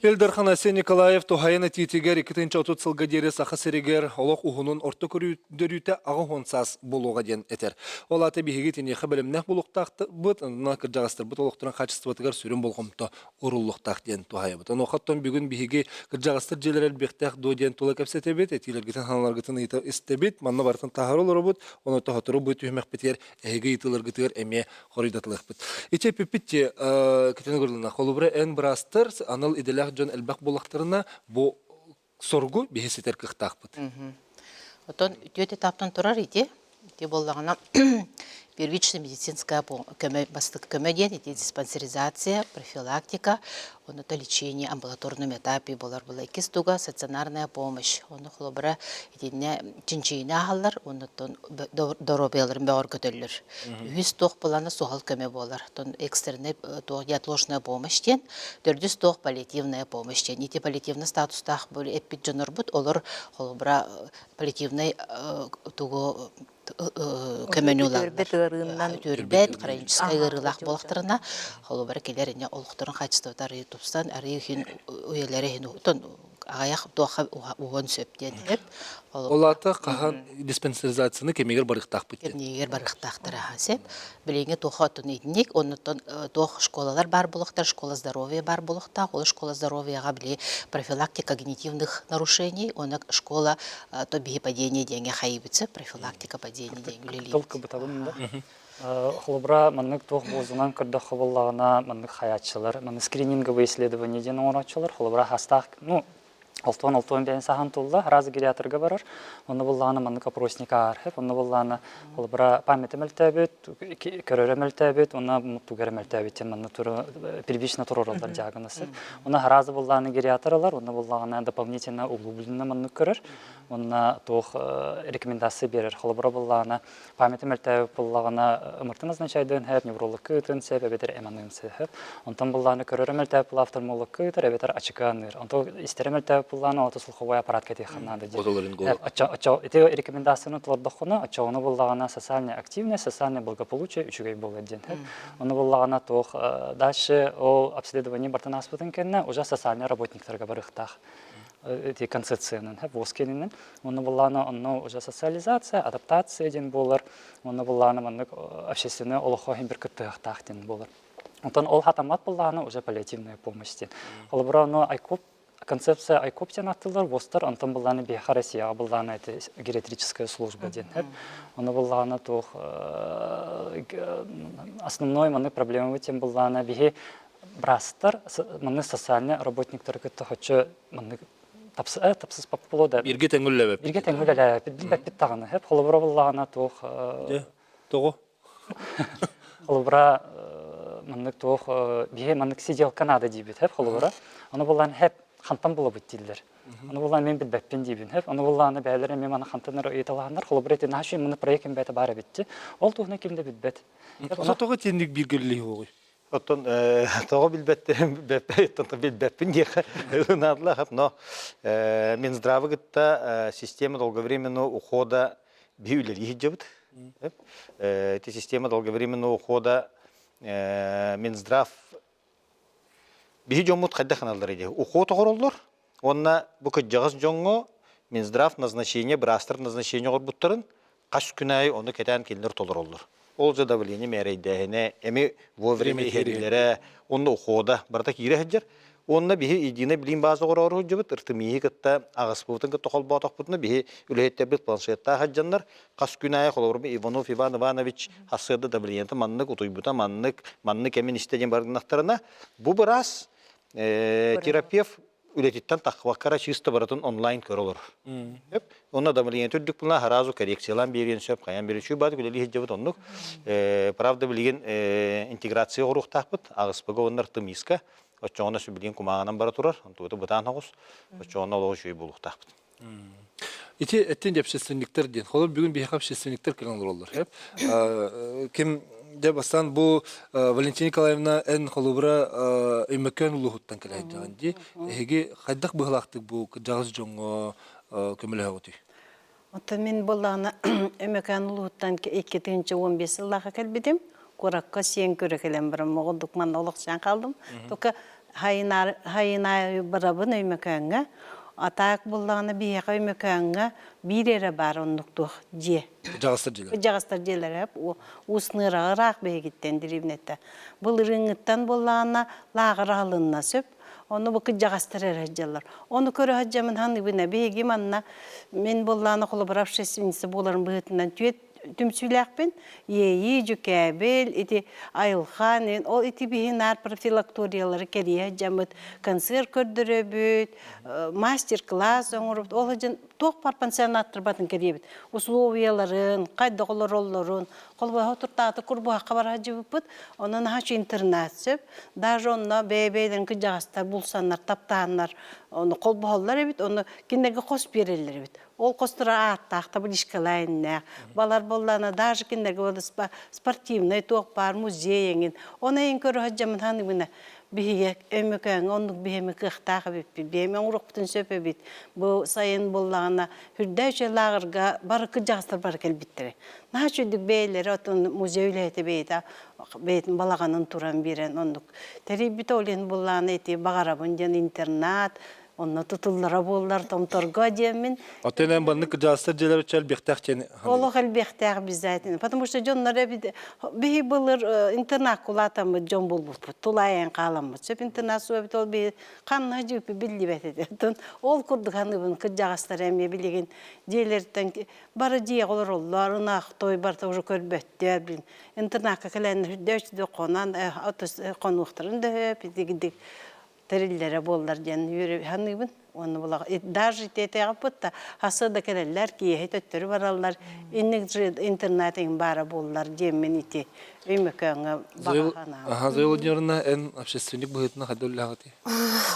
Ил Дархан Айсен Николаев туһайан этиитигэр 2030 сылга диэри Саха сиригэр олох уһунун орто көрдөрүүтэ 80 саас буолуоҕа диэн этэр. Ол аата биһиги итиниэхэ бэлэмнээх буолуохтаахпыт, онно кырдьаҕастарбыт олохторун хаачыстыбатыгар сүрүн болҕомто уруллуохтаах диэн туһайабыт. Онуоха бүгүн биһиги кырдьаҕастар дьиэлэрэ элбиэхтээх дуо диэн тула кэпсэтэбит, этиилэргитин санааларгытын ыйыта истэбит, манна барытын таһаара олоробут, ону тоһотору бу түһүмэхпитигэр эһиги ыйытыыларгытыгар эмиэ хоруйдатылыахпыт. Ити эппиппит Катерина Гавриловна, холобура эн быраастар анал идэлээх дьон элбэх буоллахтарына, бу соргу биһи ситэр кыахтаахпыт. Отон үтүө этаптан турар ити. Ити буоллаҕына первичная медицинская көмө бастакы көмө диэн ити диспансеризация, профилактика, онута лечение амбулаторном этапе буолар була. Иккис туга стационарная помощь. Ону холобура итиннэ чинчийини ааһаллар, оннуттан доруобуйаларын бөҕөргөтөллөр. Үһүс туох былаана суһал көмө буолар. Тон экстренная туох неотложная помощь диэн, төрдүс туох паллиативная помощь диэн. Ити паллиативный статустаах эппит дьоннорбут олор холобура паллиативный тугу көмөнү ылаллар. Үтүөрбэт, хроническай ыарыылаах буолахтарына, холобура кэлэр ине олохторун качествота арыйы тупсан, арыйы иһин үйэлэри иһин аҕыйах туохха уһуон сөп диэн эп. Ол аата хаһан диспансеризацияны кэмигэр барыахтаахпыт диэн. Кэмигэр барыахтаахтар аха сеп. Билиҥҥи туохха оттон итинник, оннуттан туох школалар баар буолуохтар, школа здоровья баар буолуохтаах. Ол школа здоровьяҕа били профилактика когнитивных нарушений, уонна школа то биһи падение диэҥҥэ хайыбытса профилактика падения диэн үлэлиибит. Тыл кыбытабын да. Холобура, маннык туох буолзунан көрдөххө буоллаҕына, маннык хайааччылар, маннык скрининговые исследования диэн оҥорооччулар, холобура, хастаах, ну, алтуон алтуон бэйэн сахан тулла, раз гериаторга барар, онно буллаҕына маннык опросник аархып, онно буллаҕына, холобура, памяты мөлтөөбүт, көрөрө мөлтөөбүт, уонна муттугара мөлтөөбүт диэн манна первично турораллар диагнозы. Онно харазы буллаҕына гериатор ылар, онно буллаҕына дополнительно углубленно маннык көрөр, онно туох рекомендация берер. Холобура буллаҕына, памяти мөлтөөбүт буллаҕына ымыртын назначайдыан сөп, неврологка ыытыан сөп, эбэтэр эманыан сөп. Онтон буллаҕына көрөрө мөлтөөбүт була офтальмологка ыытар, эбэтэр ачыканыыр. Онтон истэрэ мөлтөөбүт буллаҕына ото слуховой аппарат кэтиэххэ наада диэн. Оччо ити рекомендацияны толордоххуна, оччоҕуна буллаҕына социальная активность, социальное благополучие үчүгэй буолар диэн. Ону буллаҕына туох дальше ол обследование бартан ааспытын кэннэ уже социальный работниктарга барыахтаах. Эти концепциянан, ВОЗ кэнинэн. Онно буллаана онно уже социализация, адаптация диэн буолар. Онно буллаана маннык общественное олоххо иһин бір кыттыһахтаах диэн буолар. Онтон ол хатаммат буллаана уже паллиативная помощь диэн. Холобура, ону айкоп концепция айкоп диэн аттылар, ВОЗтар, онтон буллаана биһиэхэ Россияҕа буллаана это гериатрическая служба диэн. Ону буллаана туох основной маннык проблема тем буллаана биһи быраастар маннык социальный работниктары кытта хочо маннык тапсыспаппыло да Бирге тэҥүллэбэп. Бирге тэҥүлэлээбэппит билбэппит даҕаны хэп холобура буллаҕына туох Тоҕо? Холобура маннык туох биһи маннык сиделка наада диибит хэп холобура ону буллаан хэп хантан булабыт дииллэр. Ону буллаан мен билбэппин диибин хэп ону буллааны бээлэр эмиэ маны хантан эрэ ыйыталаһаннар холобура ити наһаа үчүгэй маны проект бэйэтэ баар эбитти ол туһунан ким да билбэт. Тоҕо итинник бииргэлиһи оҕуй? Оттон тоҕо билбэттерин билбэппин диэхэ наадалаах, но Минздравы кытта система долговременного ухода биһи үлэлии сылдьабыт. Эти система долговременного ухода Минздрав биһи дьоммут хайдах гыналлар диye уход оҕороллор уонна бу кырдьаҕас дьоҥҥо Минздрав назначение быраастар назначение оҕорбуттарын хас күн аайы ону кэтээн кинилэр толороллор. Ол же давление мээрэйдээһинэ, эми вовремя иһэрилэрэ, онно ухода барыта киирэ сылдьар. Уонна биһи единый билим база оҕороору сылдьыбыт, ыртымииһи кытта аҕыспыбытын кытта холбоотохпутуна биһи үлэһиттэрбит планшеттаах сылдьаннар хас күн аайы холобур Иванов Иван Иванович хассыарда давлениета маннык, утуйбута маннык, маннык эмин истэ диэн баргынахтарына, бу быраас терапевт үлэтиттэн таххыбакка эрэ чисто барытын онлайн көрө олорор. Сөп. Онно давление үрдүк буолла сразу коррекциялаан биэриэн сөп, хайаан биэриэн үчүгэй баатык үлэлии сылдьабыт оннук. Правда билигин интеграция оҥоруохтаахпыт, аҕыспыга уонна артемиска. Оччоҕуна билигин кумааҕынан бара турар, онтубута бытаан оҕус. Оччоҕуна олох үчүгэй буолуохтаахпыт. Ити эттин общественниктер диэн. Холор бүгүн биһиэхэ общественниктер кэлэн олороллор. Ким дьэ бастаан бу Валентина Николаевна эн холобура Өймөкөөн улууһуттан кэлэ сылдьаҕын дии. Эһиги хайдах быһыылаахтык бу кырдьаҕас дьоҥҥо көмөлөһөҕүтүй? Оттон мин буоллаҕына Өймөкөөн улууһуттан 2015 сыллаахха кэлбитим. Куоракка сиэн көрө кэлэн баран моҕолдук манна олохсуйан хаалдым. Только хайынаайы барабын Өймөкөөҥҥө. Атаак буллаҕына биһиэхэ Өймөкөөҥҥө биир эрэ баар оннук туох дьиэ. Кырдьаҕастар дьиэлэрэ. Кырдьаҕастар дьиэлэрэ уус ныыраҕа ыраах биһигиттэн дэриэбинэттэн. Былырыыҥҥыттан буоллаҕына лааҕыр аһылынна сөп. Ону бу кырдьаҕастар эрэ сылдьаллар. Ону көрө сылдьаммын саныыбын биһиги манна мин буоллаҕына холобура общественница буоларым быһыытынан түөт түмсүүлээхпин. Иэйии, дьүкээбил, ити айылҕа, ол ити биһи наар профилакториялары кэрийэ сылдьаммыт, концерт көрдөрөбүт, мастер-класс оҥоробут. Ол сылдьан туох баар пансионаттарбатын кэрийэбит. Условияларын, хайдах олороллорун, холбоһо туртааты курбуһахха бара сылдьыбыппыт. Онон наһаа интернат сөп. Даже онно бэйэ-бэйэлэрин кырдьаҕастар булсаннар, таптааннар, ону холбоһоллор эбит, ону кинилэргэ хос биэрэллэр эбит. Ол хостора ааттаах табличкалаах Балар буоллаана даже кинилэргэ спортивный туох баар музей эҥин. Оны эйин көрө сылдьаммын ханыгына биһиги Өймөкөөҥҥө оннук биһэми кыахтаах эбиппит. Биһэми оҥоруохпутун сөп эбит. Бу сайын буоллаҕына үрдээ үчүгэй лааҕырга бары кырдьаҕастар бары кэлбиттэрэ. Наһаа үчүгдүк бэйэлэрэ отон музей үлэһитэ бэйэтэ бэйэтин балаҕанын туран биэрэн оннук тэрийбитэ ол иһин буоллаҕына ити баҕарабын диэн интернат. Онно тутуллара буоллар томторго диэммин. Оттон эн баннык кыдьаастар дьиэлэр үчэ элбиэхтээх диэн Олох элбиэхтээх обязательно. Потому что дьоннор эбит биһи былыр интернат кулаатаммыт дьон булбуппут. Тулаайан хааламмыт. Сөп интернат суо эбит ол биһи ханна дьүүппү биллибэт этэ. Ол курдук ханыыбын кырдьаҕастар эмиэ билигин дьиэлэриттэн бары дьиэҕэ олороллор, ынах той барыта уже көрбөттөр. Блин, интернакка кэлэн үрдэ хонон хонуохтарын да сөп, итигидик тэриллэрэ буоллар диэн үөрэ саныыбын. Уонна була даже итиэтэҕиппыт да хасса да кэлэллэр, киэһэ төттөрү бараллар, инник же интернат эҥин баара буоллар диэммин ити Өймөкөөҥҥө баҕа санаам. Зоя Владимировна, эн общественник быһыытынан хайда үлэлээҕитий?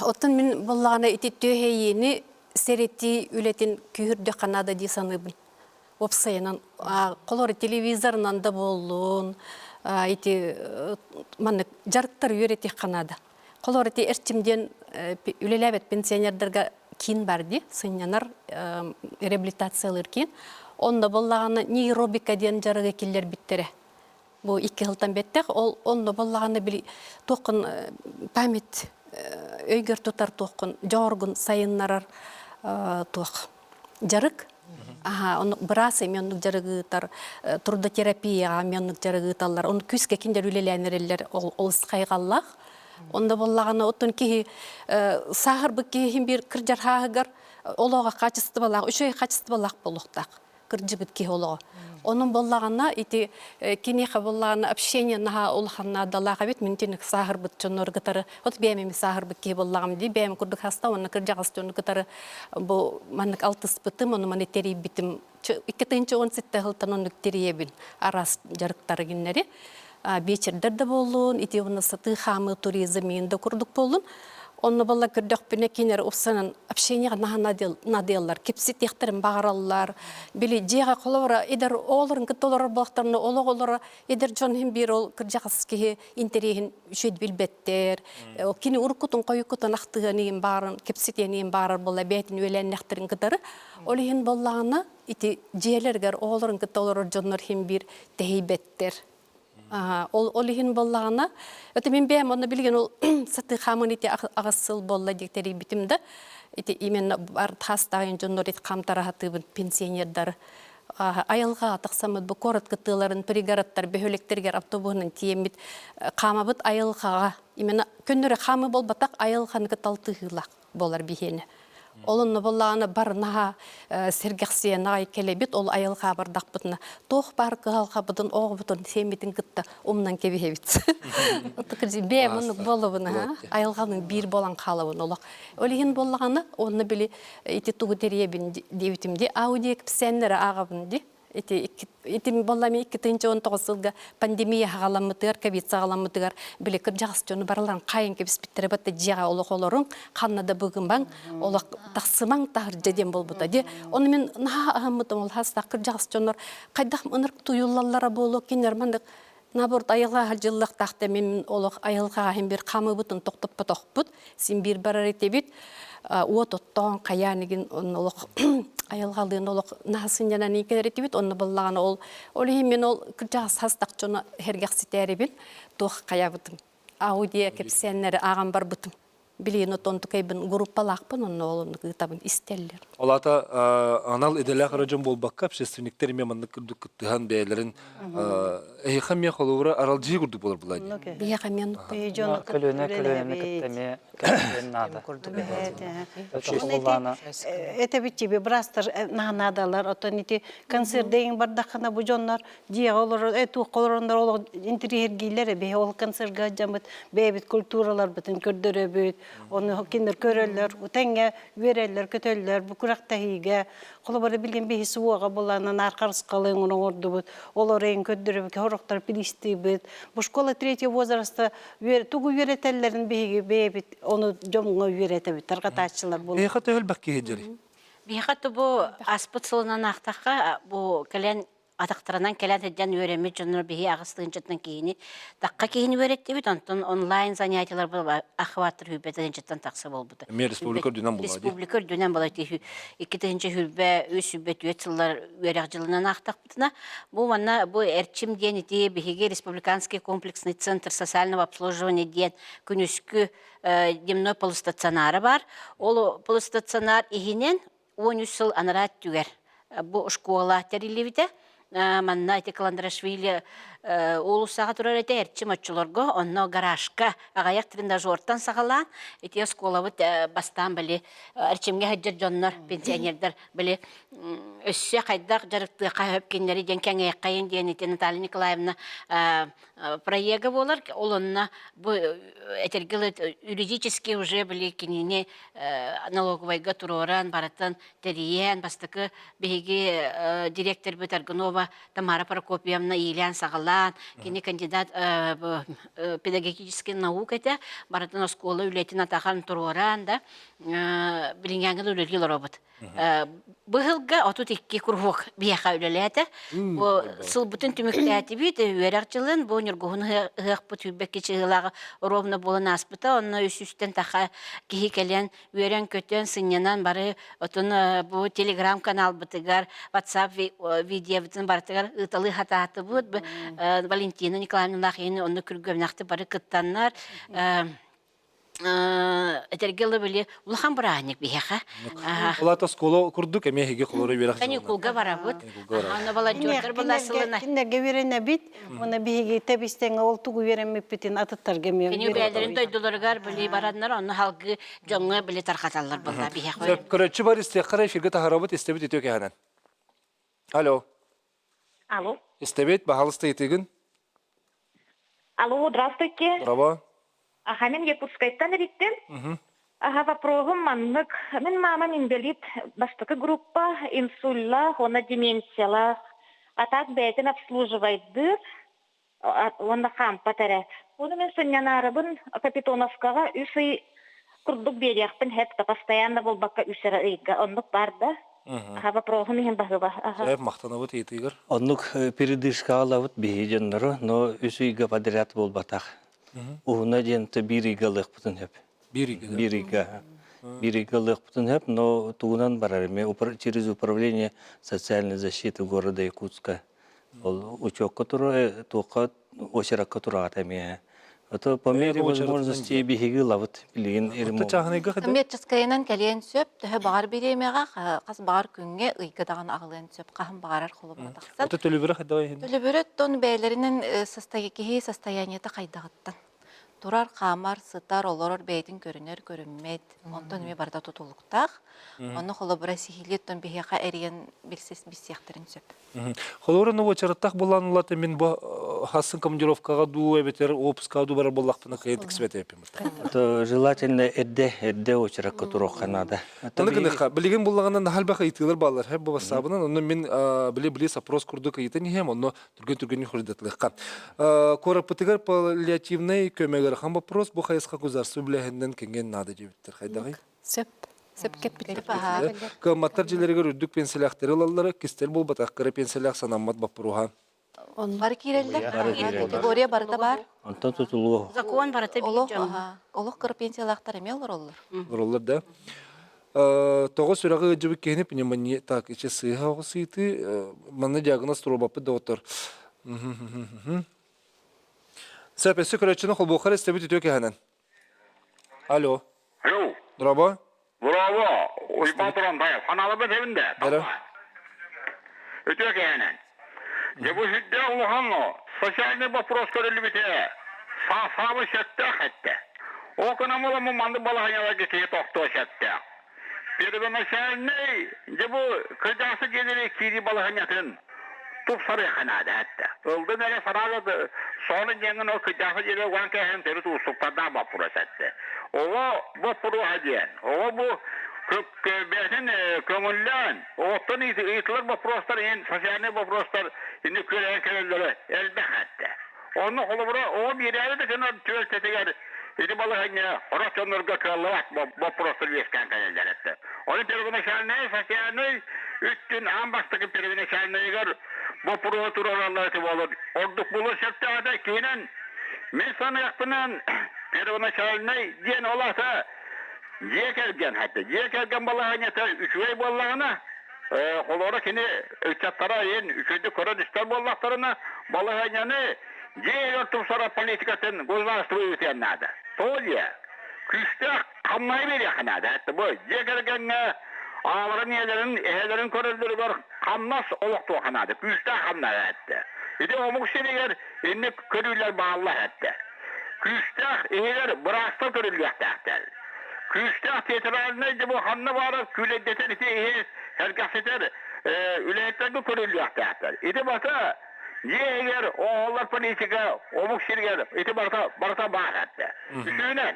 Оттон мин буоллаҕына ити түөһэйиини сэрэтии үлэтин күүһүрдүөххэ наада дии саныыбын. Уопсайынан, холор телевизорынан да буоллун, ити маннык дьарыктар үөрэтиэххэ наада. Холор ити эрчим диэн үлэлээбэт пенсионердарга киин бар дии, сынньанар реабилитациялыыр киин. Онно буоллаҕына нейробика диэн дьарыгы киллэрбиттэрэ. Бу икки сылтан бэттэх, ол онно буоллаҕына били туоххун память өйгөр тутар туоххун дьооргун сайыннарар туох дьарык. Аха, оннук быраас эмиэ оннук дьарыгы ыытар, трудотерапияҕа эмиэ оннук дьарыгы ыыталлар. Ону күүскэ кинилэр үлэлээн эрэллэр, ол олус хайҕаллаах. Онно буоллаҕына, оттон киһи сааһырбыт киһи иһин биир кырдьар сааһыгар олоҕо хаачыстыбалаах, үчүгэй хаачыстыбалаах буолуохтаах. Кырдьыбыт киһи олоҕо. Онон буоллаҕына, ити киниэхэ буоллаҕына общение наһаа улахан наадалаах эбит. Мин итинник сааһырбыт дьоннору кытары, вот бэйэм эми сааһырбыт киһи буоллаҕым дии, бэйэм курдук хаста уонна кырдьаҕас дьону кытары бу маннык алтыспытым, ону маны тэрийбитим. 2017 сылтан оннук тэрийэбин араас дьарыктары гиннэри. Биэчэрдэр да буоллун, ити уонна сатыы хаамыы туризм иин да курдук буоллун. Онно балла көрдөхпүнэ кинилэр упсанан общениеҕа наһаа надыаллар, кэпсэтиэхтэрин баҕараллар. Били дьиэҕэ холобура эдэр оҕолорун кытта олорор буоллахтарына ол оҕолоро эдэр дьон иһин биир ол кырдьаҕас киһи интэриэһин үчүгэй билбэттэр. Кини уруккутун хойуккутун ахтыһыан иһин баарын, кэпсэтиэн иһин баарар буолла бэйэтин үөлээннэхтэрин кытары. Ол иһин буоллаҕына ити дьиэлэригэр оҕолорун кытта олорор дьоннор иһин биир тэһийбэттэр. Ол, ол иһин буоллаҕына, это мин бэйэм онно билигин ол сатыы хааман ити аҕыс сыл буолла диэк тэрийбитим да, ити именно бар хаастаайын дьоннор ити хаамтараһатыыбын пенсионердары айылҕа тахсаммыт бу куорат кытыыларын пригородтар бөһүөлэктэригэр автобуһунан тиийэммит хаамабыт айылҕаҕа именно көннөрү хаамыы буолбатах айылҕаны кытта алтыһыылаах буолар биһиэнэ. Ол онно буоллаҕына бар наһаа сэргэхсийэн аҕай кэлэбит, ол айылҕа бардахпытына туох баар кыһалҕабытын, оҕобутун, сиэммитин кытта умнан кэбиһэбит. Бэйэм оннук буолабын айылҕаны биир буолан хаалабын олох. Ол иһин буоллаҕына, онно били ити тугу тэрийэбин диэбитим ди, аудио кэпсээннэри ааҕабын ди. Ити ити буолла ми 2019 сылга пандемия хаҕаламмытыгар, ковид саҕаламмытыгар били кырдьаҕас дьону барыларын хайын кэбиспиттэрэ батта дьиэҕэ олох олоруҥ, ханна да быгымаҥ, олох тахсымаҥ таһырдьа диэн буолбута ди. Ону мин наһаа аһыммытым ол хастаах кырдьаҕас дьоннор хайдах ынырык туйуллаллара буолуо кинилэр маннык наоборот айылҕа дьыллыахтаах да мин олох айылҕаҕа иһин бир хамыыбытын тохтоппотохпут син биир барар этибит уот оттоон хайаан игин олох айылҕалыын олох наһаа сынньанан кэлэр этибит онно буоллаҕына ол ол иһин мин ол кырдьаҕас хастах дьоно сэргэхситээрибин туох хайабытым аудио кэпсээннэри ааҕан барбытым билигин отон тукайбын группалаахпын онно ол оннук ыытабын истэллэр. Ол аата анал идэлээх эрэ дьон буолбакка общественниктэр эмиэ маннык курдук кыттыһан бэйэлэрин эһиэхэ эмиэ холобура аралдьыйыы курдук буолар буолаа дии. Биһиэхэ эмиэ Көлүөнэ көлүөнэни кытта эмиэ кэпсиэн наада. Это ведь тебе бырастар наадалар, оттон ити концерт бардаххына бу дьоннор дьиэҕэ олорор, туохха олороннор олох интириэһиргииллэр биһи ол концерга дьаммыт бэйэбит культураларбытын көрдөрөбүт, ону кинилэр көрөллөр, тэҥҥэ үөрэллэр, көтөллөр, бу күрэхтэһиигэ холобура билигин биһи суоҕа буланан архарыскалыын оҥордубут, олор эйин көрдөрөбүт, сорохтор пилистиибит. Бу школа третьего возраста тугу үөрэтэллэрин биһиги бэйэбит ону дьоҥҥо үөрэтэбит, тарҕатааччылар буолабыт. Эйиэхэ төһө элбэх киһи дьэри? Биһиэхэ бу аспыт сылынан аахтахха, бу кэлэн. атахтарынан кэлэн сылдьан үөрэммит дьоннор биһи 8 тыһыынчаттан киһини тахха киһини үөрэттибит, онтон онлайн занятиялар охваттар 20 тыһыынчаттан тахса буолбута. Эмиэ республика үрдүнэн буолла дии. Республика үрдүнэн буолла 2023, 2024 сыллар үөрэх дьылынан аахтахпытына, бу манна бу Эрчим диэн ити биһиги Республиканский комплексный центр социального обслуживания диэн күнүскү дневной полустационара бар. Ол полустационар иһинэн 13 сыл анараа өттүгэр бу школа тэриллибитэ. Манна ити Каландрашвили уулуссаҕа турар этэ Эрчим оччолорго, онно гаражка аҕыйах тренажертан саҕалаан ити оскуолабыт бастаан били Эрчимҥэ сылдьар дьоннор, пенсионердар били өссө хайдах дьарыктыахха сөп кинилэри диэн кэҥиэххэйин диэн ити Наталья Николаевна проега буолар. Ол онно бу этэргэ юридически уже били кинини налоговайга туруоран, барытын тэрийэн, бастакы биһиги директорбыт Аргунова Тамара Прокопьевна иилээн-саҕалаан, кини кандидат педагогический наук этэ, барытын оскуола үлэтин атахан туруоран да, билиҥҥээҥҥэ да үлэлии олоробут. Быһылга 32 куруһуок биһиэхэ үлэлээтэ. Бу сылбытын түмүктээтибит, үөрэх дьылын бу Ньургуһун ыһыахпыт 22 чыһыылааҕы ровно буолан ааспыта. Онно үс-үстэн таха киһи кэлэн үөрэн-көтөн, сынньанан бары отун бу телеграм-каналбытыгар, WhatsApp видеобытын барытыгар ыыталыы хатаатыбыт. Валентина Николаевналаах иһин онно күргүөмнэхтик бары кыттаннар. Этэргэ дылы били улахан бырааһынньык биһиэхэ. Улаата оскуола курдук эмиэ эһиги холоро үөрэх Каникулга барабыт. Аны волонтердар была сылына. Кинилэргэ үөрэнэбит. Уонна биһиги тэбистеҥ ол тугу үөрэммиппитин атыттарга эмиэ Кини бэйэлэрин дойдуларыгар били бараннар, онно халгы дьоҥҥо били тарҕаталлар буолла биһиэхэ. Сөп, көрөччү бар истиэххэ эфиргэ таһарабыт, истэбит үтүө кэһэнэн. Алло. Алло. Истэбит, баһалыста ыйытыгын. Алло, здравствуйте. Браво. Аха, мен Якутскайтан эриттим. Аха, вопроһум маннык. Мин мамам инвалид бастакы группа, инсуллаах, уонна деменциялаах. А так бэйэтин обслуживайдыыр, уонна хаампат эрэ. Ону мен сынньанаарыбын Капитоновкаҕа үс ый курдук биэриэхпин хэп да постоянно буолбакка үс эрэ ыйга оннук бар да. Аха, вопроһум иһин баһыба. Аха. Сөп, махтанабыт ыйытыыгар. Оннук передышка алабыт биһи дьоннору, но үс ыйга подряд буолбатах. Уһуна диэн биир ыйга ылыахпытын сөп. Биир ыйга. Биир ыйга. Биир ыйга ылыахпытын сөп, но тугунан барар эми через управление социальной защиты города Якутска. Ол учуокка тура, туохха очеракка тураҕат эмиэ. Это по мере возможности биһиги ылабыт билигин Коммерческайынан кэлиэн сөп, төһө баҕар бириэмэҕэ, хас баҕар күҥҥэ, ыйга даҕаны аҕалыан сөп, хаһан баҕарар холобура тахсан. Ото төлөбүрэ хайдах иһин? Төлөбүрэ оттон бэйэлэринэн киһи состояниета хайдаҕыттан. Турар, хаамар, сытар, олорор бэйэтин көрүнэр, көрүммэт. Онтон эмиэ барыта тутулуктаах. Онно холобура сиһилии оттон биһиэхэ эрийэн билсис билсиэхтэрин сөп. Холобура, ну уочараттаах буолан улата мин бу хасын командировкаҕа дуу эбэтэр отпускаҕа дуу барар буоллахпына кыайан тиксибэт эппим. Это желательно эрдэ эрдэ очеракка туруохха наада. Аны гыныхха, билигин буллаҕына наһаа элбэх ыйытыылар бааллар. Хэ бу бассаабынан онно мин били били запрос курдук ыйытан иһэм, онно түргэн түргэнник хоруйдатылыахха. Куораппытыгар паллиативнай көмө ыарахан вопрос бу хайысха государство үлэһинэн кэҥиэн наада диэбиттэр. Хайдаҕый? Сөп. Сөп кэппиттэр. Кыамматтар дьиэлэригэр үрдүк пенсиялаахтары ылаллара кистэл буолбатах, кыра пенсиялаах санаммат боппуруоһа. Бары киирэллэр. Категория барыта бар. Онтон тутулуо. Закон барыта биир дьон. Олох кыра пенсиялаахтар эмиэ олороллор. Олороллор да. Тоҕо сүрэҕи ыалдьыбыт киһини пневмония так ичи сыыһа оҕус ыйытыы манна диагноз туруорбаппыт доҕоттор. Сөп, өссө көрөөччүнү холбуоххар истэбит үтүө кэһэнэн. Алло. Алло. Браво. Браво. Уйбаан Турантаев. Ханааларбын эбин да. Бара. Үтүө кэһэнэн. Дьэ бу сүрдээх улахан социальный вопрос көрүллүбүтэ. Саабы сөптөөх этте. Ол гынан буламмын маннык балаһыанньаларга киһи тохтуо сөптөөх. Первоначальный дьэ бу кырдьаҕасы дьиэлэри киирии балаһыанньатын тупсарыахха наада этте. Ылдын эрэ сараага соҕурун диэҥҥин ол кырдьаҕасы дьиэлэр уган кээһэн төрүт уустуктардаах боппуруос этте. Оҕо боппуруоһа диэн, оҕо бу бэйэтин көҥүллээн, оҕоттон ыйытылар боппуруостар иһин социальнай боппуруостар инни күрэйэн кэлэллэрэ элбэх этте. Онно холобура оҕо биэрээри да гынар түбэлтэтигэр ити балаһыанньа сорох дьоннорго кыаллыбат боппуруостар үөскээн кэлэллэр этэ. Ону первоначальнай социальнай үттүн аан бастакы первоначальнайыгар боппуруоһу туруораллар этэ буолар. Ордук буолуон сөптөөх этэ. Киһинэн мин саныахпынан первоначальнай диэн ол аата дьиэ кэргэн хатта дьиэ кэргэн балаһыанньата үчүгэй буоллаҕына холоро кини ыччаттара иһин үчүгэйдик көрөн истэр буоллахтарына балаһыанньаны дьиэ иһигэр тупсарар политикатын государство ыытыан наада. Тоҕо диэ? Күүстээх хамнаһы биэриэххэ наада. Бу дьиэ кэргэҥҥэ аҕаларын, ийэлэрин, эһэлэрин көрөллөрүгэр хамнас олохтуохха наада. Күүстээх хамнас эттэ. Ити омук сиригэр инник көрүүлэр бааллар эттэ. Күүстээх иһигэр быраастар көрүллүөхтээхтэр. Күүстээх театральнай дьэ бу ханна баарар күүлэйдэтэр ити иһи сэргэхситэр үлэһиттэргэ көрүллүөхтээхтэр. Ити бата дьиэ иһигэр оҥоһуллар политика омук сиригэр ити барыта барыта баар этэ. Үсүһүнэн,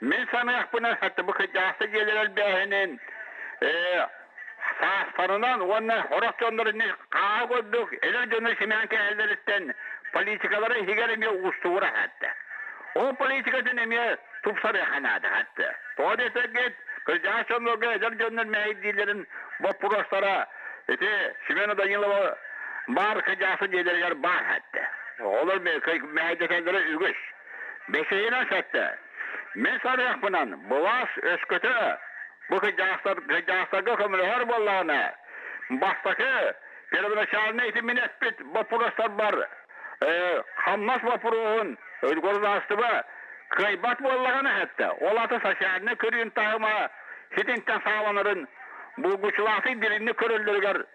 мин саныахпынан хатта бу кырдьаҕастар дьиэлэр элбээһинин саастарынан уонна сорох дьоннор хааһы курдук эдэр дьону симээн кэһэллэриттэн политикалара иһигэр эмиэ уустугура хатта. Ол политикатын эмиэ тупсарыаха наада хатта. Тоҕо диэтэргит, кырдьаҕас дьоннорго эдэр дьоннор мэһэйдииллэрин боппуруостара ити Семена Данилова баар кырдьаҕас дьиэлэригэр баар хатта. Олор мэһэйдэтэллэрэ үгүс. Бэсиһинэн сэттэ. Мин саныахпынан, былаас өскөтө бу кырдьаҕастарга көмөлөһөр буоллаҕына, бастакы первоначальный ити мин эппит боппуруостарбар хамнас боппуруоһун государство кыайбат буоллаҕына эттэ. Ол аты социальнай көрүүн таһыма ситинтэн саҕаланарын булгуччулаахтык дириҥник көрөллөрүгэр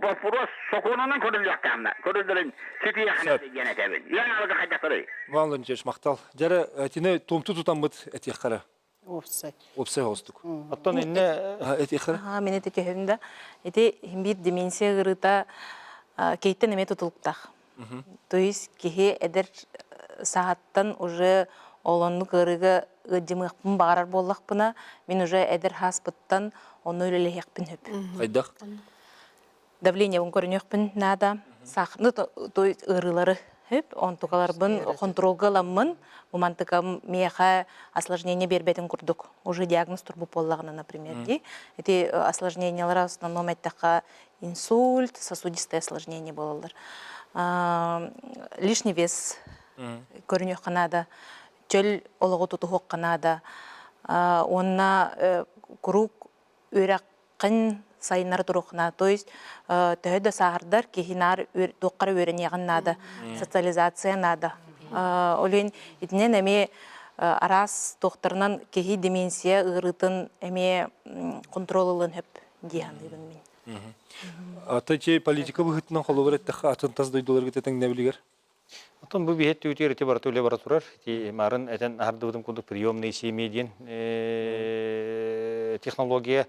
боппуруос сокуонунан көрүллүөхтээхнэ көрүллэрин ситиэххинэ диэн этэбин. Ян алга хайдахтарый? Иван Владимирович, махтал. Дьэрэ, итини туомту тутаммыт этиэххэрэ. Уопсай. Уопсай оҕустук. Оттон инне этиэххэрэ? Мин ити төһөм да. Ити биир деменция ыарыыта кейтен эмиэ тутулуктаах. То есть киһи эдэр саһаттан уже олоннук ыарыыга ыаддьымыахпын баҕарар буоллахпына, мин уже эдэр хааспыттан ону үлэлэһиэхпин сөп. Хайдах? Давлениебын көрүнүөхпүн наада. Сахны то есть ыарыылары хөп, онтукаларбын хонтуруолга ыламмын, бу мантыкам миэхэ осложнение биэрбэтин курдук. Уже диагноз турбут буоллаҕына, например, ди. Эти осложнениялар в основном эттэххэ инсульт, сосудистое осложнение буолаллар. Лишний вес көрүнүөххэ наада, чөл олоҕу тутуһуохха наада. Уонна куруук үөрэххин сайыннара туруохха наада. То есть төһө да сааһырдар киһи наар туохха эрэ үөрэниэҕин наада, социализация наада. Ол иһин итинэн эмиэ араас туохтарынан киһи деменция ыарыытын эмиэ контрол ылыан сөп дии саныыбын мин. Ата ити политика быһыытынан холобур эттэххэ атын тас дойдуларга тэҥнэбилигэр? Оттон бу биһиэт түүтүгэр ити барыта үлэ бара турар. Ити марын этэн аһардыбытым курдук приемные семьи диэн технология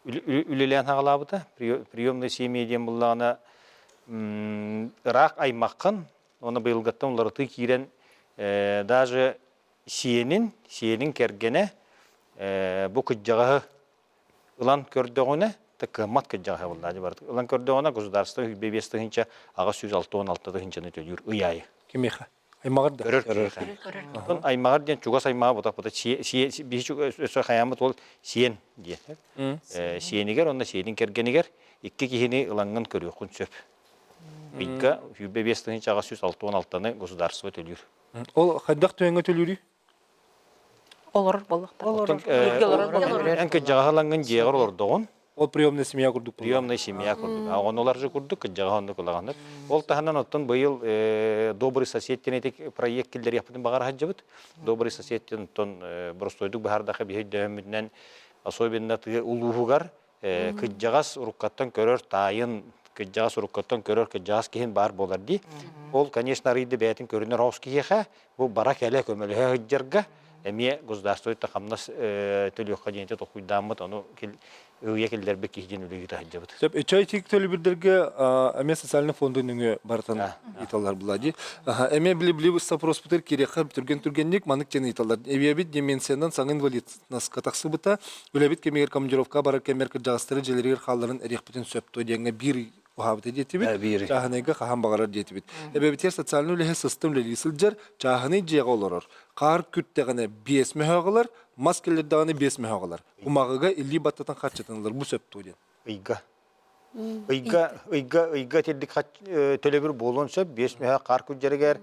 үлэлээн хаҕалаабыта. Приемные семьи диэн буллаҕына ыраах аймаххын уонна быйылгаттан уларытыы киирэн даже сиэнин, сиэнин кэргэнэ бу кыдьаҕаһы ылан көрдөҕүнэ, кыаммат кыдьаҕаһа буоллаа барыт. Ылан көрдөҕүнэ государство 105 866 тыһыынчаны төлүүр ый аайы. Кимиэхэ? Аймаҕар да? Көрөр киһиэхэ. Оттон аймаҕар диэн чугас аймаҕа бутах бута биһи өссө хайааммыт ол сиэн диэн. Сиэнигэр уонна сиэнин кэргэнигэр икки киһини ылаҥҥын көрүөххүн сөп. Ыйга 105 866-ны государство төлүүр. Ол хайдах түгэҥҥэ төлүүрүй? Олорор буоллахтар. Эн кыдьаҕаһы ылаҥҥын дьиэҕэр олордоҕун. Ол приемная семья курдук. Приемная семья курдук. Оҕонолар же курдук кыдьаҕаһы оннук ылаҕаннар. Ол таһынан оттон быйыл Добрый сосед диэн ити проект киллэриэхпитин баҕара сылдьабыт. Добрый сосед диэн оттон боростуойдук быһаардаха биһи өйдөөммүтүнэн особенно тыа улууһугар кыдьаҕас уруккаттан көрөр таайын кыдьаҕас уруккаттан көрөр кыдьаҕас киһин баар буолар дии. Ол, конечно, арыйды бэйэтин көрүнэр оҕус киһиэхэ бу бара кэлэ көмөлөһө сылдьарга эмиэ государство хамнас төлүөххэ диэн толкуйдааммыт, ону ылыйа киллэрбит киһи диэн үлэ ыыта сылдьабыт. Сөп, чай тик төлөбүрдэргэ эмиэ социальный фондун нөҥүө барытын ыыталлар була дии. Эмиэ били-били вопроспутугар кириэххэ түргэн-түргэнник маннык диэн ыыталлар. Эбиэбит деменциянан саҥа инвалиднаска тахсыбыта, үлэбит кэмигэр командировка барар кэммэр кырдьаҕастары дьиэлэригэр хаалларан эриэхпитин сөп дуо диэҥҥэ биир уһаабыта диэтибит. Чааһынайга хаһан баҕарар диэтибит. Эбэбитигэр социальнай үлэһит сыстым үлэлии сылдьар, чааһынай дьиэҕэ олорор. Хаар күртэҕинэ биэс мөһөөҕүлэр, мас кэллэрдэҕинэ биэс мөһөөҕүлэр. Кумаҕыга илии баттатан харчытын ылар. Бу сөп дуо диэн. Ыйга. Ыйга ыйга ыйга итирдик төлөбүр буолуон сөп. Биэс мөһөөх хаар күрдьэригэр,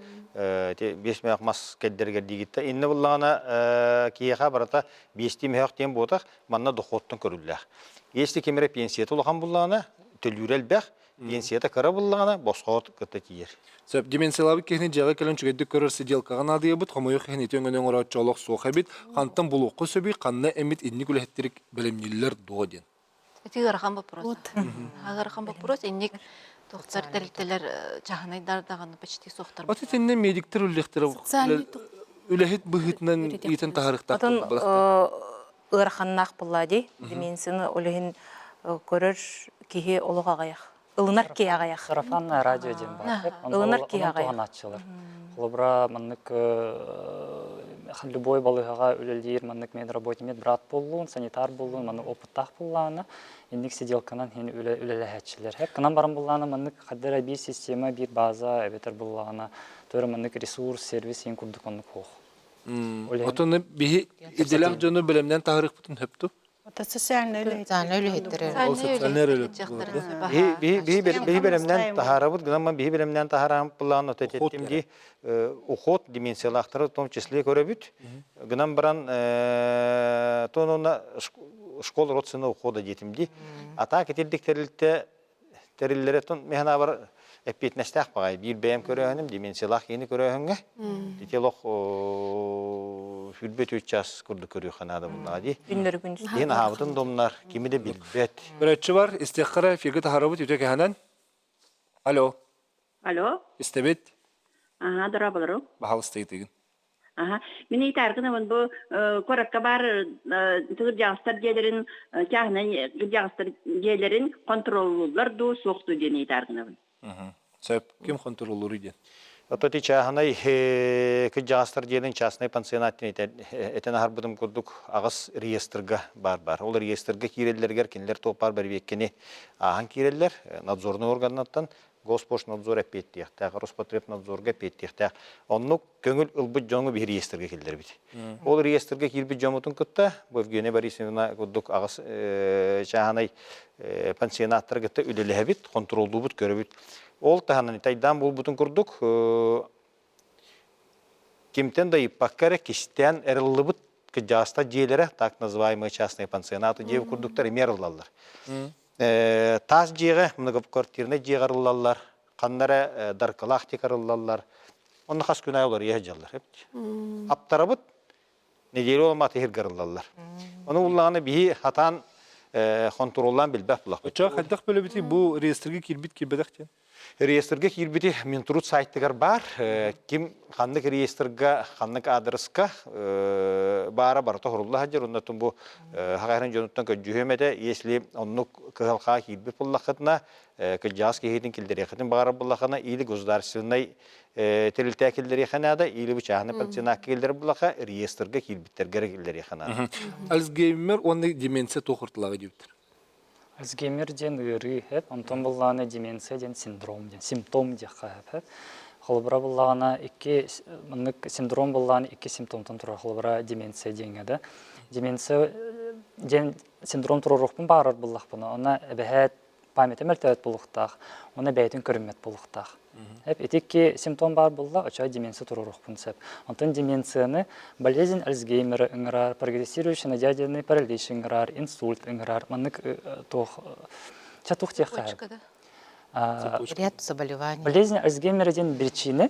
биэс мөһөөх мас кэрдэригэр диигиттэ. Иннэ буллаҕына киһиэхэ барыта биэстии мөһөөх диэн буотах, манна дохуоттан көрүллээх. Если ким эрэ пенсията улахан буллаҕына, төлүүрэ элбэх, пенсията кыра буллаҕына, босхо кытта тиийэр. Сөп, деменциялаабыт киһини дьиэҕэ кэлэн үчүгэйдик көрөр сиделкаҕа наадыйабыт, хомойуох иһин ити өҥөнү оҥорооччу олох суох эбит. Хантан булуохха сөбүй, ханна эмит инник үлэһиттэри бэлэмнииллэр дуо диэн. Ити ыарахан вопрос. Ыарахан вопрос. Инник тохтор тэрилтэлэр чаһынайдар даҕаны почти суохтар. От итиннэ медиктер үллэхтэрэ үлэһит быһыытынан иитэн таһарыктаах Отон ыараханнаах булла дии. Деменцияны олүһүн көрөр киһи олох аҕыйах. Ылынар киһи аҕыйах. Сарафанное радио диэн баар. Ылынар киһи аҕыйах. Туһанааччылар. Холобура, маннык любой балыыһаҕа үлэлиир маннык медработник, медбрат буоллун, санитар буоллун, маннык опыттаах буоллаҕына, инник сиделканан иһин үлэлэһээччилэр. Хэп кынан баран буоллаҕына маннык хадда эрэ биир система, биир база эбэтэр буоллаҕына, туора маннык ресурс, сервис иһин курдук оннук суох. Отон биһи идэлээх дьону бэлэмнээн таһарыахпытын сөптүү? Это социальный үлэһиттэр. Социальный үлэһиттэр. Социальный Биһи бэлэмнэн таһаарабыт, гынан биһи бэлэмнэн таһааран план от этеттим ди уход деменциялаахтары в том числе көрөбүт. Гынан баран тонуна школа родственного ухода диэтим ди. А так итирдик тэрилтэ тэриллэрэ тон механабар эппиэтинэстээх баҕай биир бэйэм көрөөһүнүм деменциялаах киһини көрөөһүҥҥэ ити олох сүрбэ үт час курдук көрүөххэ наада буллаҕа дии. Күннөрү күндүс. Иһин аһаабытын домнар, кими да билбэт. Көрөөччү бар, истиэххэ эфиргэ таһаарабыт үтө кэһэнэн. Алло. Алло. Истэбит. Ага, дорабалару. Баһалыста ыйтыгын. Аха. Мин ыйытааргынабын бу куоракка баар кырдьаҕастар дьиэлэрин чааһынай кырдьаҕастар дьиэлэрин хонтуруоллууллар дуу, суох дуу диэн ыйытааргынабын. Сөп. Ким хонтуруоллууруй диэн? Ото ити чааһынай кырдьаҕастар дьиэлэрин частный пансионат диэн этэн аһарбытым курдук аҕыс реестрга баар баар. Ол реестргэ киирэллэригэр кинилэр туох баар бэрэбиэркэни ааһан киирэллэр. Надзорный органнартан Госпошнадзор эппиэттиэхтээх, Роспотребнадзорга эппиэттиэхтээх. Оннук көҥүл ылбыт дьоҥу биһи реестргэ киллэрбит. Ол реестргэ киирбит дьоммутун кытта бу Евгения Борисовна курдук аҕыс чааһынай пансионаттары кытта үлэлэһэбит, хонтуруоллуубут, көрөбүт. Ол таһынан тайдаан буолбутун курдук кимтэн да ыйыппакка эрэ кистээн эрыллыбыт кыдьаастар дьиэлэрэ, так называемые частные пансионаты дьиэ курдуктар эмиэ арыллаллар. Таас дьиэҕэ, многоквартирнай дьиэҕэ арыллаллар, ханна эрэ даркылаах тик арыллаллар. Онно хас күн аайы уларыйа сылдьаллар. Аптарабыт, неделя оломат иһиргэ арыллаллар. Ону уллаҕына биһи хатаан хонтуруоллаан билбэт булахпыт. Оччоҕо хайдах бөлөбүтүй бу реестргэ киирбит киирбэтэх диэн? Реестргэ киирбити Минтруд сайтыгар баар. Ким ханнык реестрга, ханнык аадырыска баара барыта хорулла сылдьар. Оннотун бу хахайрын дьонуттан көрдьүһүөм этэ. Если оннук кыһалҕаҕа киирбит буллаххытына, кырдьаҕас киһитин киллэриэххитин баҕарар буллаххына, или государственнай тэрилтэ киллэриэххэ наада, или бу чааһынай пансионакка киллэрэр буллахха, реестргэ киирбиттэргэ эрэ киллэриэххэ наада. Альцгеймер уонна деменция туох ортолооҕо диэбиттэр? Альцгеймер диэн ыарыы эп, онтон буллаҕына деменция диэн синдром диэн, симптом диэххэ эп. Холобура буллаҕына икки маннык синдром буллаҕына икки симптомтан турар холобура деменция диэҥҥэ да. Деменция диэн синдром туруоруохпун баҕарар буллахпына, онно эбэһээт памяти мөлтөөбүт буолуохтаах, уонна бэйэтин көрүммэт буолуохтаах. Эп ити икки симптом баар буолла, оччоҕо деменция туруоруохпун сөп. Онтон деменцияны болезнь Альцгеймера ыҥырар, прогрессирующий надяденный паралич ыҥырар, инсульт ыҥырар, маннык туох ча туох диэххэ Ряд заболеваний. Болезнь Альцгеймера диэн причины,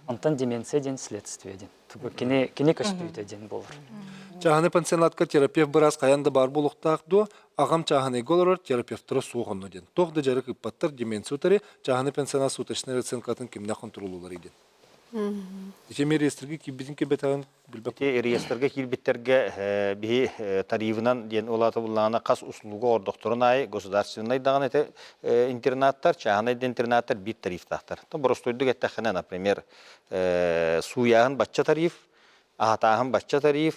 онтон деменция диэн следствие диэн. Кини кини көстүүтэ диэн буолар. Чааһынай пансионатка терапевт быраас хайан да баар буолуохтаах дуо? Аҕам чааһынайга олорор терапевтара суох онно диэн. Туох да дьарык ыыппаттар, деменция утары, чааһынай пансионат суточнай расценкатын кимнээх хонтуруоллууларый диэн. Ити эмиэ реестргэ киирбитин киирбэтэҕин билбэт. Ити реестргэ киирбиттэргэ биһи тарифынан диэн улаата буллаҕына хас услуга ордохторун аайы государственнай даҕаны ити интернаттар, чааһынай да интернаттар биир тарифтаахтар. То боростуойдук эттэххинэ, например, сууйааһын бачча тариф, аһатааһын бачча тариф,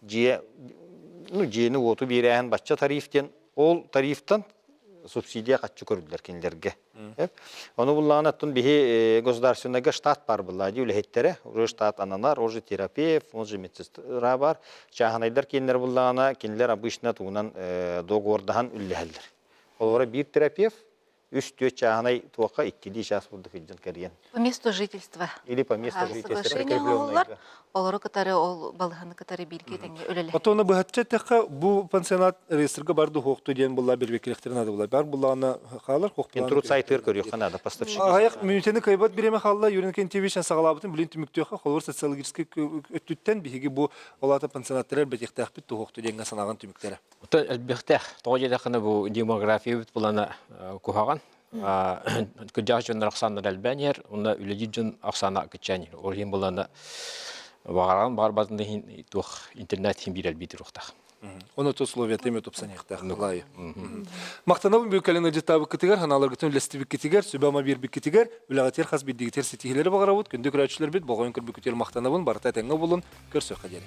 дьиэ ну дьиэни-уоту биэрээһин бачча тариф диэн ол тарифтан субсидия хаччы көрүллэр кинилэргэ. Ону буллаҕына оттон биһи государственнайга штат бар булла дии үлэһиттэрэ, уже штат ананар, уже терапевт, он же медсестра бар. Чааһынайдар кинилэр буллаҕына кинилэр обычно тугунан договордаһан үллэһэллэр. Холобура биир терапевт үс-түөрт чааһынай туохха иккилии чаас курдук илдьэн кэрийэн. По месту жительства. Или по месту жительства Соглашение оҥоһуллар, олору кытары ол балыһаны кытары бииргэ тэҥҥэ үлэлэһэр. Отону быһаччы эттэххэ, бу пансионат реестрга бар духуохту диэн булла бирбеккилэхтэрин надо булар. Бар буллаҕына хаалар, хохпулаан. Интруд сайтыгар көрүөххэ наада, поставщик. Аҕыйах мүнүүтэни кыайбат бириэмэ хаалла, Юрий Иннокентьевич саҕалаабытын билин түмүктүөххэ, холобур социологическай өттүттэн биһиги бу ол аата пансионаттары элбэтиэхтээхпит туһуохту диэҥҥэ санааҕын түмүктэрэ. Оттон элбэхтээх. Тоҕо диэтэххинэ бу демографиябыт былана куһаҕан. Кырдьаҕас дьоннор ахсааннара элбээн иһэр, уонна үлэлиир дьон ахсаана кыччаан иһэр. Ол иһин былана баҕаран баҕарбатын да иһин туох интернет иһин биир элбии туруохтаах. Оны условията эми тупсаниахтаах Нукулай. Махтанабын бүгүн кэлэн ыдьыттаабыккытыгар, ханааларгытын үллэстибиккитигэр, сүбэ-ама биэрбиккитигэр, үлэҕитигэр хас биирдиигитигэр ситиһиилэри баҕарабыт. Күндү көрөөччүлэрбит, болҕойон көрбүккүтүгэр махтанабын. Барыта этэҥҥэ буолун. Көрсүөххэ диэри.